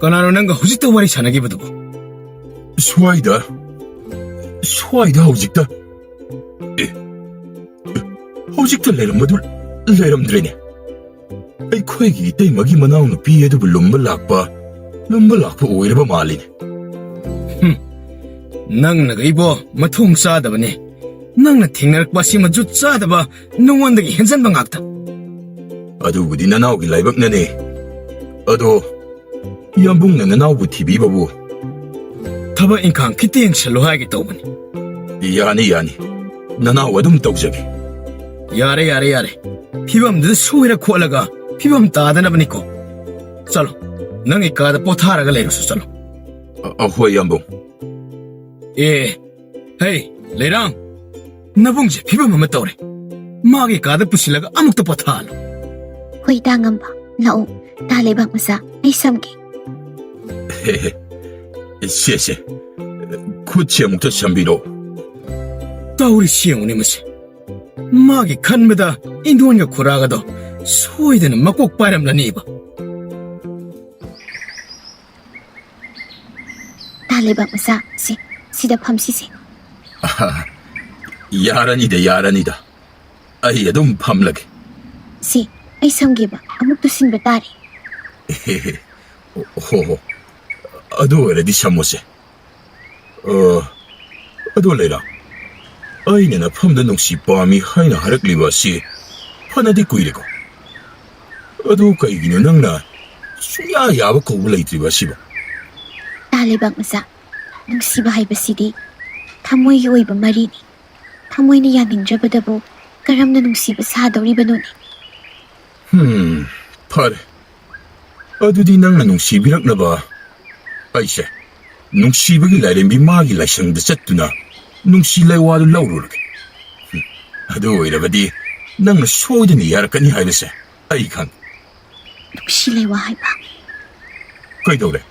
ꯀꯅꯥꯅꯣ ꯅꯪꯒ ꯍꯧꯖꯤꯛꯇ ꯋꯥꯔꯤ ꯁꯥꯟꯅꯈꯤꯕꯗꯨꯕꯣ? ꯁ꯭ꯋꯥꯏꯗ, ꯁ꯭ꯋꯥꯏꯗ ꯍꯧꯖꯤꯛꯇ, ꯑꯦ, ꯑꯦ, ꯍꯧꯖꯤꯛꯇ ꯂꯩꯔꯝꯕꯗꯨ ꯂꯩꯔꯝꯗ꯭ꯔꯦꯅꯦ꯫ ꯑꯩꯈꯣꯏꯒꯤ ꯏꯇꯩꯃꯒꯤ ꯃꯅꯥꯎꯅꯨꯄꯤ ꯑꯗꯨꯕꯨ ꯂꯨꯝꯕ ꯂꯥꯛꯄ, ꯂꯨꯝꯕ ꯂꯥꯛꯄ ꯑꯣꯏꯔꯕ ꯃꯥꯜꯂꯤꯅꯦ꯫ ꯍꯨꯝ, ꯅꯪꯅꯒ ꯑꯩꯕꯣ ꯃꯊꯣꯡ ꯆꯥꯗꯕꯅꯦ꯫ ꯅꯪꯅ ꯊꯦꯡꯅꯔꯛꯄ ꯑꯁꯤ ꯃꯖꯨꯠ ꯆꯥꯗꯕ, ꯅꯉꯣꯟꯗꯒꯤ ꯍꯦꯟꯖꯟꯕ ꯉꯥꯛꯇ꯫ ꯑꯗꯨꯕꯨꯗꯤ ꯅꯅꯥꯎꯒꯤ ꯂꯥꯏꯕꯛꯅꯅꯦ꯫ ꯑꯗꯣ ꯌꯥꯝꯕꯨꯡꯅ ꯅꯅꯥꯎꯕꯨ ꯊꯤꯕꯤꯕꯕꯨ ꯊꯕꯛ ꯏꯪꯈꯥꯡ ꯈꯤꯇ ꯌꯦꯡꯁꯜꯂꯨ ꯍꯥꯏꯒꯦ ꯇꯧꯕꯅꯤ꯫ ꯌꯥꯅꯤ, ꯌꯥꯅꯤ꯫ ꯅꯅꯥꯎ ꯑꯗꯨꯝ ꯇꯧꯖꯒꯦ꯫ ꯌꯥꯔꯦ, ꯌꯥꯔꯦ, ꯌꯥꯔꯦ꯫ ꯐꯤꯕꯝꯗꯨꯗ ꯁꯣꯏꯔ ꯈꯣꯠꯂꯒ ꯐꯤꯕꯝ ꯇꯥꯗꯅꯕꯅꯤꯀꯣ꯫ ꯆꯠꯂꯣ, ꯅꯪꯒꯤ ꯀꯥꯗ ꯄꯣꯊꯥꯔꯒ ꯂꯩꯔꯨꯁꯨ ꯆꯠꯂꯣ꯫ ꯑ, ꯑ, ꯍꯣꯏ, ꯌꯥꯝꯕꯨꯡ꯫ ꯑꯦ, ꯍꯦ, ꯂꯩꯔꯥꯡ, ꯅꯕꯨꯡꯁꯦ ꯐꯤꯕꯝ ꯑꯃ ꯇꯧꯔꯦ꯫ ꯃꯥꯒꯤ ꯀꯥꯗ ꯄꯨꯁꯤꯜꯂꯒ ꯑꯃꯨꯛꯇ ꯄꯣꯊꯥꯍꯜꯂꯣ꯫ ꯍꯣꯏ, ꯇꯥ ꯉꯝꯕ, ꯂꯥꯛꯑꯣ꯫ ꯇꯥ ꯂꯩꯕꯥꯛ ꯃꯆꯥ, ꯑꯩ ꯁꯝꯒꯦ꯫ ꯍꯦ, ꯍꯦ, ꯁꯦ, ꯁꯦ, ꯈꯨꯠꯁꯦ ꯑꯃꯨꯛꯇ ꯁꯝꯕꯤꯔꯣ꯫ ꯇꯧꯔꯤꯁꯤ ꯌꯦꯡꯉꯨꯅꯦ ꯃꯁꯦ꯫ ꯃꯥꯒꯤ ꯈꯟꯕꯗ ꯏꯟꯗꯣꯟꯒ ꯈꯨꯔꯥꯒꯗꯣ ꯁꯣꯏꯗꯅ ꯃꯀꯣꯛ ꯄꯥꯏꯔꯝꯂꯅꯤꯕ꯫ ꯇꯥ ꯂꯩꯕꯥꯛ ꯃꯆꯥ, ꯁꯤ, ꯁꯤꯗ ꯐꯝꯁꯤꯁꯦ꯫ ꯑꯍꯥ, ꯌꯥꯔꯅꯤꯗ, ꯌꯥꯔꯅꯤꯗ꯫ ꯑꯩ ꯑꯗꯨꯝ ꯐꯝꯂꯒꯦ꯫ ꯁꯤ, ꯑꯩ ꯁꯝꯒꯦꯕ, ꯑꯃꯨꯛ ꯇꯨꯁꯤꯟꯕ ꯇꯥꯔꯦ꯫ ꯍꯣ, ꯍꯣ꯫ ꯑꯗꯨ ꯑꯣꯏꯔꯗꯤ ꯁꯝꯃꯣꯁꯦ꯫ ꯑ, ꯑꯗꯣ ꯂꯩꯔꯥ, ꯑꯩꯅ ꯅꯐꯝꯗ ꯅꯨꯡꯁꯤ ꯄꯥꯝꯃꯤ ꯍꯥꯏꯅ ꯍꯥꯏꯔꯛꯂꯤꯕ ꯑꯁꯤ ꯐꯅꯗꯤ ꯀꯨꯏꯔꯦꯀꯣ꯫ ꯑꯗꯨ ꯀꯩꯒꯤꯅꯣ ꯅꯪꯅ ꯁꯨꯡꯌꯥ ꯌꯥꯕ ꯀꯧꯕ ꯂꯩꯇ꯭ꯔꯤꯕ ꯑꯁꯤꯕꯣ? ꯇꯥ ꯂꯩꯕꯥꯛ ꯃꯆꯥ, ꯅꯨꯡꯁꯤꯕ ꯍꯥꯏꯕꯁꯤꯗꯤ ꯊꯃꯣꯏꯒꯤ ꯑꯣꯏꯕ ꯃꯔꯤꯅꯤ꯫ ꯊꯃꯣꯏꯅ ꯌꯥꯅꯤꯡꯗ꯭ꯔꯕꯗꯕꯨ ꯀꯔꯝꯅ ꯅꯨꯡꯁꯤꯕ ꯁꯥꯗꯧꯔꯤꯕꯅꯣꯅꯦ? ꯍꯝ, ꯐꯔꯦ꯫ ꯑꯗꯨꯗꯤ ꯅꯪꯅ ꯅꯨꯡꯁꯤꯕꯤꯔꯛꯅꯕ ꯑꯩꯁꯦ ꯅꯨꯡꯁꯤꯕꯒꯤ ꯂꯥꯏꯔꯦꯝꯕꯤ ꯃꯥꯒꯤ ꯂꯥꯏꯁꯪꯗ ꯆꯠꯇꯨꯅ ꯅꯨꯡꯁꯤ ꯂꯩꯋꯥꯗꯨ ꯂꯧꯔꯨꯔꯒꯦ꯫ ꯍꯨꯝ, ꯑꯗꯨ ꯑꯣꯏꯔꯕꯗꯤ ꯅꯪꯅ ꯁꯣꯏꯗꯅ ꯌꯥꯔꯛꯀꯅꯤ ꯍꯥꯏꯕꯁꯦ ꯑꯩ ꯈꯪꯉꯤ꯫ ꯅꯨꯡꯁꯤ ꯂꯩꯋꯥ ꯍꯥꯏꯕ? ꯀꯩꯗꯧꯔꯦ?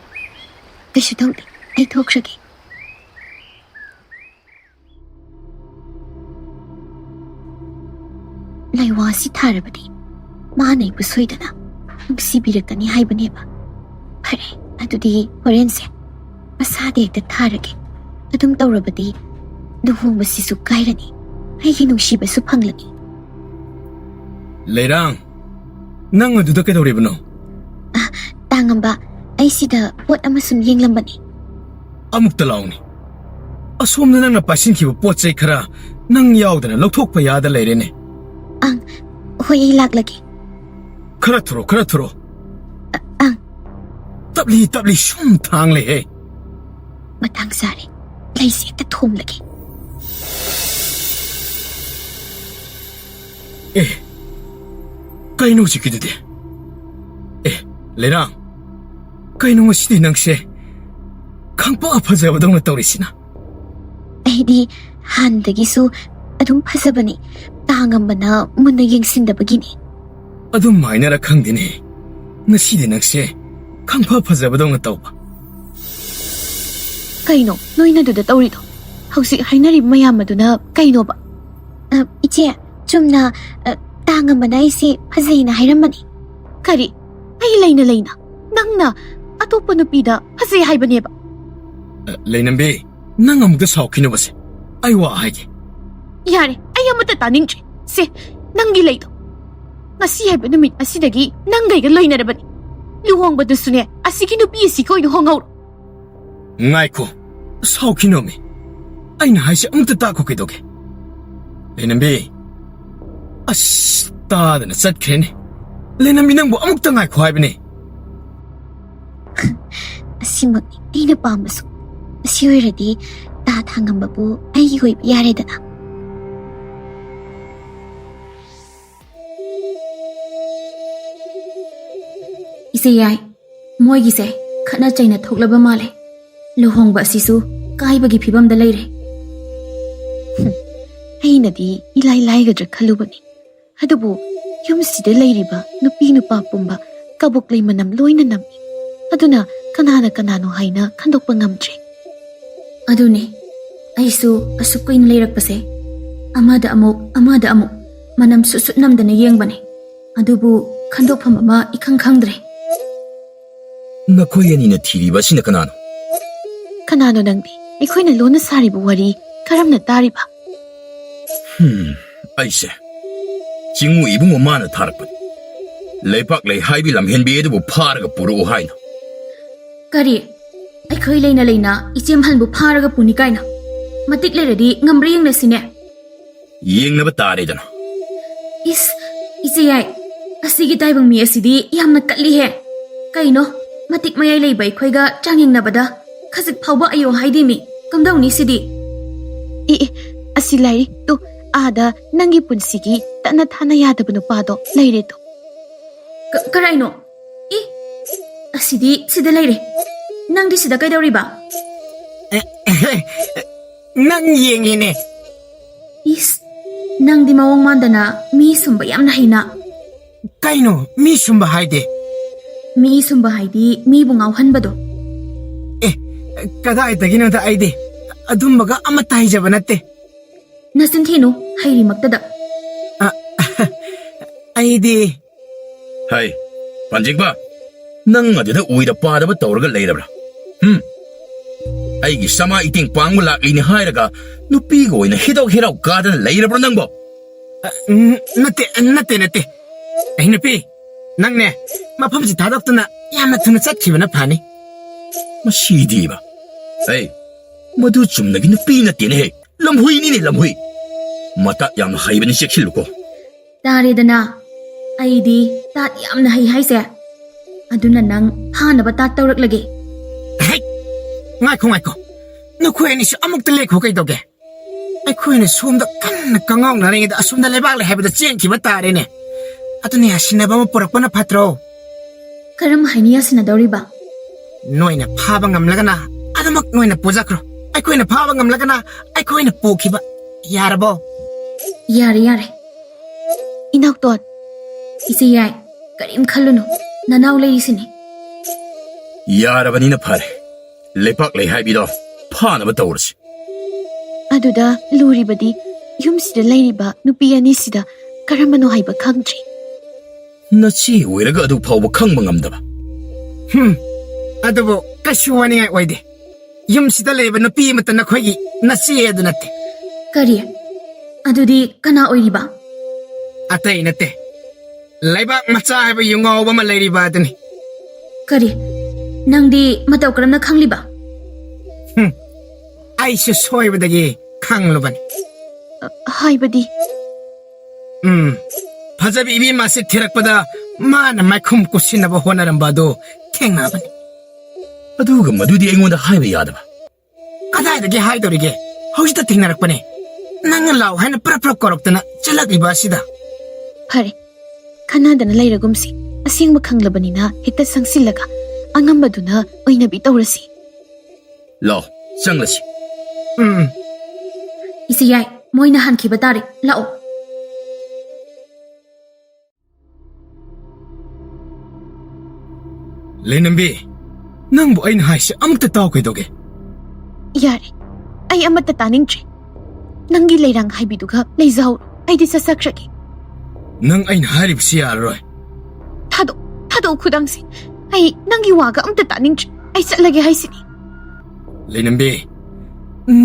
ꯀꯩꯁꯨ ꯇꯧꯗꯦ꯫ ꯑꯩ ꯊꯣꯛꯈ꯭ꯔꯒꯦ꯫ ꯂꯩꯋꯥꯁꯤ ꯊꯥꯔꯕꯗꯤ ꯃꯥꯅ ꯑꯩꯕꯨ ꯁꯣꯏꯗꯅ ꯅꯨꯡꯁꯤꯕꯤꯔꯛꯀꯅꯤ ꯍꯥꯏꯕꯅꯦꯕ꯫ ꯐꯔꯦ, ꯑꯗꯨꯗꯤ ꯍꯣꯔꯦꯟꯁꯦ ꯃꯁꯥꯗ ꯍꯦꯛꯇ ꯊꯥꯔꯒꯦ꯫ ꯑꯗꯨꯝ ꯇꯧꯔꯕꯗꯤ ꯂꯨꯍꯣꯡꯕꯁꯤꯁꯨ ꯀꯥꯏꯔꯅꯤ, ꯑꯩꯒꯤ ꯅꯨꯡꯁꯤꯕꯁꯨ ꯐꯪꯂꯅꯤ꯫ ꯂꯩꯔꯥꯡ, ꯅꯪ ꯑꯗꯨꯗ ꯀꯩꯗꯧꯔꯤꯕꯅꯣ? ꯑ, ꯇꯥꯉꯝꯕ, ꯑꯩ ꯁꯤꯗ ꯄꯣꯠ ꯑꯃ ꯁꯨꯝ ꯌꯦꯡꯂꯝꯕꯅꯤ꯫ ꯑꯃꯨꯛꯇ ꯂꯥꯎꯅꯦ꯫ ꯑꯁꯣꯝꯗ ꯅꯪꯅ ꯄꯥꯏꯁꯤꯟꯈꯤꯕ ꯄꯣꯠ ꯆꯩ ꯈꯔ ꯅꯪ ꯌꯥꯎꯗꯅ ꯂꯧꯊꯣꯛꯄ ꯌꯥꯗ ꯂꯩꯔꯦꯅꯦ꯫ ꯑꯪ, ꯍꯣꯏ, ꯑꯩ ꯂꯥꯛꯂꯒꯦ꯫ ꯈꯔ ꯊꯨꯔꯣ, ꯈꯔ ꯊꯨꯔꯣ꯫ ꯑ-, ꯑꯪ꯫ ꯇꯞꯂꯤ ꯇꯞꯂꯤ ꯁꯨꯝ ꯊꯥꯡꯂꯦꯍꯦ꯫ ꯃꯇꯥꯡ ꯆꯥꯔꯦ꯫ ꯂꯩꯁꯦ ꯍꯦꯛꯇ ꯊꯣꯝꯂꯒꯦ꯫ ꯑꯦ, ꯀꯩꯅꯣ ꯍꯧꯖꯤꯛꯀꯤꯗꯨꯗꯤ? ꯑꯦ, ꯂꯩꯔꯥꯡ, ꯀꯩꯅꯣ ꯉꯁꯤꯗꯤ ꯅꯪꯁꯦ ꯈꯪꯄꯥ ꯐꯖꯕꯗꯧꯅ ꯇꯧꯔꯤꯁꯤꯅ? ꯑꯩꯗꯤ ꯍꯥꯟꯅꯗꯒꯤꯁꯨ ꯑꯗꯨꯝ ꯐꯖꯕꯅꯤ, ꯇꯥꯉꯝꯕꯅ ꯃꯨꯟꯅ ꯌꯦꯡꯁꯤꯟꯗꯕꯒꯤꯅꯤ꯫ ꯑꯗꯨꯝ ꯍꯥꯏꯅꯔ ꯈꯪꯗꯦꯅꯦ, ꯉꯁꯤꯗꯤ ꯅꯪꯁꯦ ꯈꯪꯐ ꯐꯖꯕꯗꯧꯅ ꯇꯧꯕ꯫ ꯀꯩꯅꯣ ꯅꯣꯏꯅ ꯑꯗꯨꯗ ꯇꯧꯔꯤꯗꯣ? ꯍꯧꯖꯤꯛ ꯍꯥꯏꯅꯔꯤꯕ ꯃꯌꯥꯝ ꯑꯗꯨꯅ ꯀꯩꯅꯣꯕ? ꯑ, ꯏꯆꯦ, ꯆꯨꯝꯅ, ꯑ, ꯇꯥꯉꯝꯕꯅ ꯑꯩꯁꯦ ꯐꯖꯩꯅ ꯍꯥꯏꯔꯝꯕꯅꯤ꯫ ꯀꯔꯤ? ꯑꯩ ꯂꯩꯅ ꯂꯩꯅ ꯅꯪꯅ ꯑꯇꯣꯞꯄ ꯅꯨꯄꯤꯗ ꯐꯖꯩ ꯍꯥꯏꯕꯅꯦꯕ? ꯑ, ꯂꯩꯅꯝꯕꯤ, ꯅꯪ ꯑꯃꯨꯛꯇ ꯁꯥꯎꯈꯤꯅꯕꯁꯦ꯫ ꯑꯩ ꯋꯥ ꯍꯥꯏꯒꯦ꯫ ꯌꯥꯔꯦ, ꯑꯩ ꯑꯃꯠꯇ ꯇꯥꯅꯤꯡꯗ꯭ꯔꯦ꯫ ꯁꯦ, ꯅꯪꯒꯤ ꯂꯩꯗꯣ꯫ ꯉꯁꯤ ꯍꯥꯏꯕ ꯅꯨꯃꯤꯠ ꯑꯁꯤꯗꯒꯤ ꯅꯪꯒꯩꯒ ꯂꯣꯏꯅꯔꯕꯅꯤ꯫ ꯂꯨꯍꯣꯡꯕꯗꯨꯁꯨꯅꯦ, ꯑꯁꯤꯒꯤ ꯅꯨꯄꯤ ꯑꯁꯤꯒ ꯑꯣꯏꯅ ꯍꯣꯡꯍꯧꯔꯣ꯫ ꯉꯥꯏꯈꯣ, ꯁꯥꯎꯈꯤꯅꯣꯃꯤ꯫ ꯑꯩꯅ ꯍꯥꯏꯁꯦ ꯑꯃꯨꯛꯇ ꯇꯥꯈꯣ ꯀꯩꯗꯧꯒꯦ? ꯂꯩꯅꯝꯕꯤ, ꯑꯁ, ꯇꯥꯗꯅ ꯆꯠꯈ꯭ꯔꯦꯅꯦ꯫ ꯂꯩꯅꯝꯕꯤ, ꯅꯪꯕꯨ ꯑꯃꯨꯛꯇ ꯉꯥꯏꯈꯣ ꯍꯥꯏꯕꯅꯦ꯫ ꯑꯁꯤꯃꯛꯅꯤ ꯑꯩꯅ ꯄꯥꯝꯕꯁꯨ꯫ ꯑꯁꯤ ꯑꯣꯏꯔꯗꯤ ꯇꯥ ꯊꯥꯉꯝꯕꯕꯨ ꯑꯩꯒꯤ ꯑꯣꯏꯕ ꯌꯥꯔꯦꯗꯅ꯫ ꯁꯤ ꯌꯥꯏ, ꯃꯣꯏꯒꯤꯁꯦ ꯈꯠꯅ ꯆꯩꯅ ꯊꯣꯛꯂꯕ ꯃꯥꯜꯂꯦ꯫ ꯂꯨꯍꯣꯡꯕ ꯑꯁꯤꯁꯨ ꯀꯥꯏꯕꯒꯤ ꯐꯤꯕꯝꯗ ꯂꯩꯔꯦ꯫ ꯍꯨꯝ, ꯑꯩꯅꯗꯤ ꯏꯂꯥꯏ ꯂꯥꯏꯒꯗ꯭ꯔꯥ ꯈꯜꯂꯨꯕꯅꯤ꯫ ꯑꯗꯨꯕꯨ ꯌꯨꯝꯁꯤꯗ ꯂꯩꯔꯤꯕ ꯅꯨꯄꯤ ꯅꯨꯄꯥ ꯄꯨꯝꯕ ꯀꯕꯣꯛ ꯂꯩ ꯃꯅꯝ ꯂꯣꯏꯅ ꯅꯝꯃꯤ꯫ ꯑꯗꯨꯅ ꯀꯅꯥꯅ ꯀꯅꯥꯅꯣ ꯍꯥꯏꯅ ꯈꯟꯗꯣꯛꯄ ꯉꯝꯗ꯭ꯔꯦ꯫ ꯑꯗꯨꯅꯦ, ꯑꯩꯁꯨ ꯑꯁꯨꯛ ꯀꯨꯏꯅ ꯂꯩꯔꯛꯄꯁꯦ ꯑꯃꯗ ꯑꯃꯨꯛ, ꯑꯃꯗ ꯑꯃꯨꯛ ꯃꯅꯝ ꯁꯨꯠ ꯁꯨꯠ ꯅꯝꯗꯅ ꯌꯦꯡꯕꯅꯦ꯫ ꯑꯗꯨꯕꯨ ꯈꯟꯗꯣꯛꯐꯝ ꯑꯃ ꯏꯈꯪ ꯈꯪꯗ꯭ꯔꯦ꯫ ꯅꯈꯣꯏ ꯑꯅꯤꯅ ꯊꯤꯔꯤꯕ ꯑꯁꯤꯅ ꯀꯅꯥꯅꯣ? ꯀꯅꯥꯅꯣ ꯅꯪꯗꯤ? ꯑꯩꯈꯣꯏꯅ ꯂꯣꯟꯅ ꯁꯥꯔꯤꯕ ꯋꯥꯔꯤ ꯀꯔꯝꯅ ꯇꯥꯔꯤꯕ? ꯍꯝ, ꯑꯩꯁꯦ ꯆꯤꯡꯉꯨ ꯏꯕꯨꯡꯉꯣ ꯃꯥꯅ ꯊꯥꯔꯛꯄꯅꯤ꯫ ꯂꯩꯄꯥꯛ ꯂꯩ ꯍꯥꯏꯕꯤ ꯂꯝꯍꯦꯟꯕꯤ ꯑꯗꯨꯕꯨ ꯐꯥꯔꯒ ꯄꯨꯔꯛꯎ ꯍꯥꯏꯅ꯫ ꯀꯔꯤ? ꯑꯩꯈꯣꯏ ꯂꯩꯅ ꯂꯩꯅ ꯏꯆꯦꯝꯍꯜꯕꯨ ꯐꯥꯔꯒ ꯄꯨꯅꯤ ꯀꯥꯏꯅ? ꯃꯇꯤꯛ ꯂꯩꯔꯗꯤ ꯉꯝꯕ꯭ꯔꯥ ꯌꯦꯡꯅꯁꯤꯅꯦ꯫ ꯌꯦꯡꯅꯕ ꯇꯥꯔꯦꯗꯅ꯫ ꯏꯁ, ꯏꯆꯦ ꯌꯥꯏ, ꯑꯁꯤꯒꯤ ꯇꯥꯏꯕꯪ ꯃꯤ ꯑꯁꯤꯗꯤ ꯌꯥꯝꯅ ꯀꯠꯂꯤꯍꯦ꯫ ꯀꯩꯅꯣ, ꯃꯇꯤꯛ ꯃꯌꯥꯏ ꯂꯩꯕ ꯑꯩꯈꯣꯏꯒ ꯆꯥꯡꯌꯦꯡꯅꯕꯗ ꯈꯖꯤꯛ ꯐꯥꯎꯕ ꯑꯌꯣ ꯍꯥꯏꯗꯦ ꯃꯤ꯫ ꯀꯝꯗꯧꯅꯤ ꯁꯤꯗꯤ? ꯑꯦ, ꯑꯦ, ꯑꯁꯤ ꯂꯥꯏꯔꯤꯛꯇꯣ ꯑꯥꯗ ꯅꯪꯒꯤ ꯄꯨꯟꯁꯤꯒꯤ ꯇꯠꯅ ꯊꯥꯅ ꯌꯥꯗꯕ ꯅꯨꯄꯥꯗꯣ ꯂꯩꯔꯦꯗꯣ꯫ ꯀ-, ꯀꯔꯥꯏꯅꯣ? ꯏ, ꯑꯁꯤꯗꯤ ꯁꯤꯗ ꯂꯩꯔꯦ꯫ ꯅꯪꯗꯤ ꯁꯤꯗ ꯀꯩꯗꯧꯔꯤꯕ? ꯑꯦ, ꯑꯦ, ꯅꯪ ꯌꯦꯡꯉꯤꯅꯦ꯫ ꯏꯁ, ꯅꯪꯗꯤ ꯃꯑꯣꯡ ꯃꯥꯟꯗꯅ ꯃꯤ ꯁꯨꯝꯕ ꯌꯥꯝꯅ ꯍꯩꯅ꯫ ꯀꯩꯅꯣ ꯃꯤ ꯁꯨꯝꯕ ꯍꯥꯏꯗꯤ? ꯃꯤ ꯁꯨꯝꯕ ꯍꯥꯏꯗꯤ ꯃꯤꯕꯨ ꯉꯥꯎꯍꯟꯕꯗꯣ꯫ ꯑꯦ, ꯀꯗꯥꯏꯗꯒꯤꯅꯣꯗ, ꯑꯩꯗꯤ ꯑꯗꯨꯝꯕꯒ ꯑꯃꯠꯇ ꯍꯩꯖꯕ ꯅꯠꯇꯦ꯫ ꯅꯆꯤꯟ ꯊꯤꯅꯨ, ꯍꯩꯔꯤꯃꯛꯇꯗ꯫ ꯑ, ꯑꯩꯗꯤ ꯍꯩ, ꯄꯟꯖꯤꯡꯕ, ꯅꯪ ꯑꯗꯨꯗ ꯎꯏꯗ ꯄꯥꯗꯕ ꯇꯧꯔꯒ ꯂꯩꯔꯕ꯭ꯔꯥ? ꯍꯨꯝ? ꯑꯩꯒꯤ ꯁꯃꯥ ꯏꯇꯦꯡ ꯄꯥꯡꯕ ꯂꯥꯛꯂꯤꯅꯦ ꯍꯥꯏꯔꯒ ꯅꯨꯄꯤꯒ ꯑꯣꯏꯅ ꯍꯤꯗꯧ ꯍꯤꯔꯥꯎ ꯀꯥꯗꯅ ꯂꯩꯔꯕ꯭ꯔꯣ ꯅꯪꯕꯣ? ꯑ, ꯎꯝ, ꯅꯠꯇꯦ, ꯅꯠꯇꯦ, ꯅꯠꯇꯦ꯫ ꯑꯩ ꯅꯨꯄꯤ, ꯅꯪꯅꯦ ꯃꯐꯝꯁꯤ ꯊꯥꯗꯣꯛꯇꯨꯅ ꯌꯥꯝꯅ ꯊꯨꯅ ꯆꯠꯈꯤꯕꯅ ꯐꯅꯤ꯫ ꯃꯁꯤꯗꯤꯕ꯫ ꯑꯩ, ꯃꯗꯨ ꯆꯨꯝꯅꯒꯤ ꯅꯨꯄꯤ ꯅꯠꯇꯦꯅꯦꯍꯦ꯫ ꯂꯝꯍꯨꯏꯅꯤꯅꯦ, ꯂꯝꯍꯨꯏ꯫ ꯃꯇꯥ ꯌꯥꯝꯅ ꯍꯩꯕꯅꯤ, ꯆꯦꯛꯁꯤꯜꯂꯨꯀꯣ꯫ ꯇꯥꯔꯦꯗꯅ, ꯑꯩꯗꯤ ꯇꯥꯠ ꯌꯥꯝꯅ ꯍꯩ ꯍꯥꯏꯁꯦ꯫ ꯑꯗꯨꯅ ꯅꯪ ꯐꯥꯅꯕ ꯇꯥꯠ ꯇꯧꯔꯛꯂꯒꯦ꯫ ꯍꯩ! ꯉꯥꯏꯈꯣ, ꯉꯥꯏꯈꯣ꯫ ꯅꯈꯣꯏ ꯑꯅꯤꯁꯨ ꯑꯃꯨꯛꯇ ꯂꯦꯛꯈꯣ ꯀꯩꯗꯧꯒꯦ? ꯑꯩꯈꯣꯏꯅ ꯁꯣꯝꯗ ꯀꯟꯅ ꯀꯉꯥꯎꯅꯔꯤꯉꯩꯗ ꯑꯁꯣꯝꯗ ꯂꯩꯕꯥꯛ ꯂꯩ ꯍꯥꯏꯕꯗ ꯆꯦꯟꯈꯤꯕ ꯇꯥꯔꯦꯅꯦ꯫ ꯑꯗꯨꯅ ꯌꯥꯁꯤꯟꯅꯕ ꯑꯃ ꯄꯨꯔꯛꯄꯅ ꯐꯠꯇ꯭ꯔꯣ? ꯀꯔꯝ ꯍꯥꯏꯅ ꯌꯥꯁꯤꯟꯅꯗꯧꯔꯤꯕ? ꯅꯣꯏꯅ ꯐꯥꯕ ꯉꯝꯂꯒꯅ ꯑꯗꯨꯃꯛ ꯅꯣꯏꯅ ꯄꯨꯖꯈ꯭ꯔꯣ, ꯑꯩꯈꯣꯏꯅ ꯐꯥꯕ ꯉꯝꯂꯒꯅ ꯑꯩꯈꯣꯏꯅ ꯄꯨꯈꯤꯕ꯫ ꯌꯥꯔꯕꯣ? ꯌꯥꯔꯦ, ꯌꯥꯔꯦ꯫ ꯏꯅꯥꯎꯇꯣꯟ꯫ ꯏꯆꯦ ꯌꯥꯏ, ꯀꯔꯤꯝ ꯈꯜꯂꯨꯅꯨ, ꯅꯅꯥꯎ ꯂꯩꯔꯤꯁꯤꯅꯤ꯫ ꯌꯥꯔꯕꯅꯤꯅ ꯐꯔꯦ꯫ ꯂꯩꯄꯥꯛ ꯂꯩ ꯍꯥꯏꯕꯤꯗꯣ ꯐꯥꯅꯕ ꯇꯧꯔꯁꯤ꯫ ꯑꯗꯨꯗ ꯂꯨꯔꯤꯕꯗꯤ ꯌꯨꯝꯁꯤꯗ ꯂꯩꯔꯤꯕ ꯅꯨꯄꯤ ꯑꯅꯤꯁꯤꯗ ꯀꯔꯝꯕꯅꯣ ꯍꯥꯏꯕ ꯈꯪꯗ꯭ꯔꯤ꯫ ꯅꯆꯦ ꯑꯣꯏꯔꯒ ꯑꯗꯨ ꯐꯥꯎꯕ ꯈꯪꯕ ꯉꯝꯗꯕ꯫ ꯍꯨꯝ, ꯑꯗꯨꯕꯨ ꯀꯩꯁꯨ ꯋꯥꯅꯤꯡꯉꯥꯏ ꯑꯣꯏꯗꯦ꯫ ꯌꯨꯝꯁꯤꯗ ꯂꯩꯕ ꯅꯨꯄꯤ ꯑꯃꯠꯇ ꯅꯈꯣꯏꯒꯤ ꯅꯆꯦ ꯑꯗꯨ ꯅꯠꯇꯦ꯫ ꯀꯔꯤ? ꯑꯗꯨꯗꯤ ꯀꯅꯥ ꯑꯣꯏꯔꯤꯕ? ꯑꯇꯩ ꯅꯠꯇꯦ, ꯂꯩꯕꯥꯛ ꯃꯆꯥ ꯍꯥꯏꯕ ꯌꯨꯉꯥꯎꯕ ꯑꯃ ꯂꯩꯔꯤꯕ ꯑꯗꯨꯅꯤ꯫ ꯀꯔꯤ? ꯅꯪꯗꯤ ꯃꯇꯧ ꯀꯔꯝꯅ ꯈꯪꯂꯤꯕ? ꯍꯨꯝ, ꯑꯩꯁꯨ ꯁꯣꯏꯕꯗꯒꯤ ꯈꯪꯂꯨꯕꯅꯤ꯫ ꯑ, ꯍꯥꯏꯕꯗꯤ? ꯎꯝ, ꯐꯖꯕꯤ ꯏꯕꯦꯝꯃꯁꯤ ꯊꯤꯔꯛꯄꯗ ꯃꯥꯅ ꯃꯥꯏꯈꯨꯝ ꯀꯨꯠꯁꯤꯟꯅꯕ ꯍꯣꯠꯅꯔꯝꯕ ꯑꯗꯨ ꯊꯦꯡꯅꯕꯅꯤ꯫ ꯑꯗꯨꯒ ꯃꯗꯨꯗꯤ ꯑꯩꯉꯣꯟꯗ ꯍꯥꯏꯕ ꯌꯥꯗꯕ꯫ ꯀꯗꯥꯏꯗꯒꯤ ꯍꯥꯏꯗꯧꯔꯤꯒꯦ? ꯍꯧꯖꯤꯛꯇ ꯊꯦꯡꯅꯔꯛꯄꯅꯦ꯫ ꯅꯪꯅ ꯂꯥꯛꯑꯣ ꯍꯥꯏꯅ ꯄ꯭ꯔꯞ ꯄ꯭ꯔꯞ ꯀꯧꯔꯛꯇꯅ ꯆꯠꯂꯛꯂꯤꯕ ꯑꯁꯤꯗ꯫ ꯐꯔꯦ, ꯈꯟꯅꯗꯅ ꯂꯩꯔꯒꯨꯝꯁꯤ꯫ ꯑꯁꯦꯡꯕ ꯈꯪꯂꯕꯅꯤꯅ ꯍꯦꯛꯇ ꯆꯪꯁꯤꯜꯂꯒ ꯑꯉꯝꯕꯗꯨꯅ ꯑꯣꯏꯅꯕꯤ ꯇꯧꯔꯁꯤ꯫ ꯂꯥꯛꯑꯣ, ꯆꯪꯂꯁꯤ꯫ ꯎꯝ꯫ ꯏꯆꯦ ꯌꯥꯏ, ꯃꯣꯏꯅ ꯍꯟꯈꯤꯕ ꯇꯥꯔꯦ꯫ ꯂꯥꯛꯑꯣ꯫ ꯂꯩꯅꯝꯕꯤ, ꯅꯪꯕꯨ ꯑꯩꯅ ꯍꯥꯏꯁꯦ ꯑꯃꯨꯛꯇ ꯇꯥꯎ ꯀꯩꯗꯧꯒꯦ? ꯌꯥꯔꯦ, ꯑꯩ ꯑꯃꯠꯇ ꯇꯥꯅꯤꯡꯗ꯭ꯔꯦ꯫ ꯅꯪꯒꯤ ꯂꯩꯔꯥꯡ ꯍꯥꯏꯕꯤꯗꯨꯒ ꯂꯩꯖꯍꯧꯔꯣ, ꯑꯩꯗꯤ ꯆꯠꯆꯈ꯭ꯔꯒꯦ꯫ ꯅꯪ ꯑꯩꯅ ꯍꯥꯏꯔꯤꯕꯁꯤ ꯌꯥꯔꯔꯣꯏ꯫ ꯊꯥꯗꯣꯛ, ꯊꯥꯗꯣꯛ ꯈꯨꯗꯥꯡꯁꯦ꯫ ꯑꯩ ꯅꯪꯒꯤ ꯋꯥꯒ ꯑꯝꯇ ꯇꯥꯅꯤꯡꯗ꯭ꯔꯦ꯫ ꯑꯩ ꯆꯠꯂꯒꯦ ꯍꯥꯏꯁꯤꯅꯤ꯫ ꯂꯩꯅꯝꯕꯤ,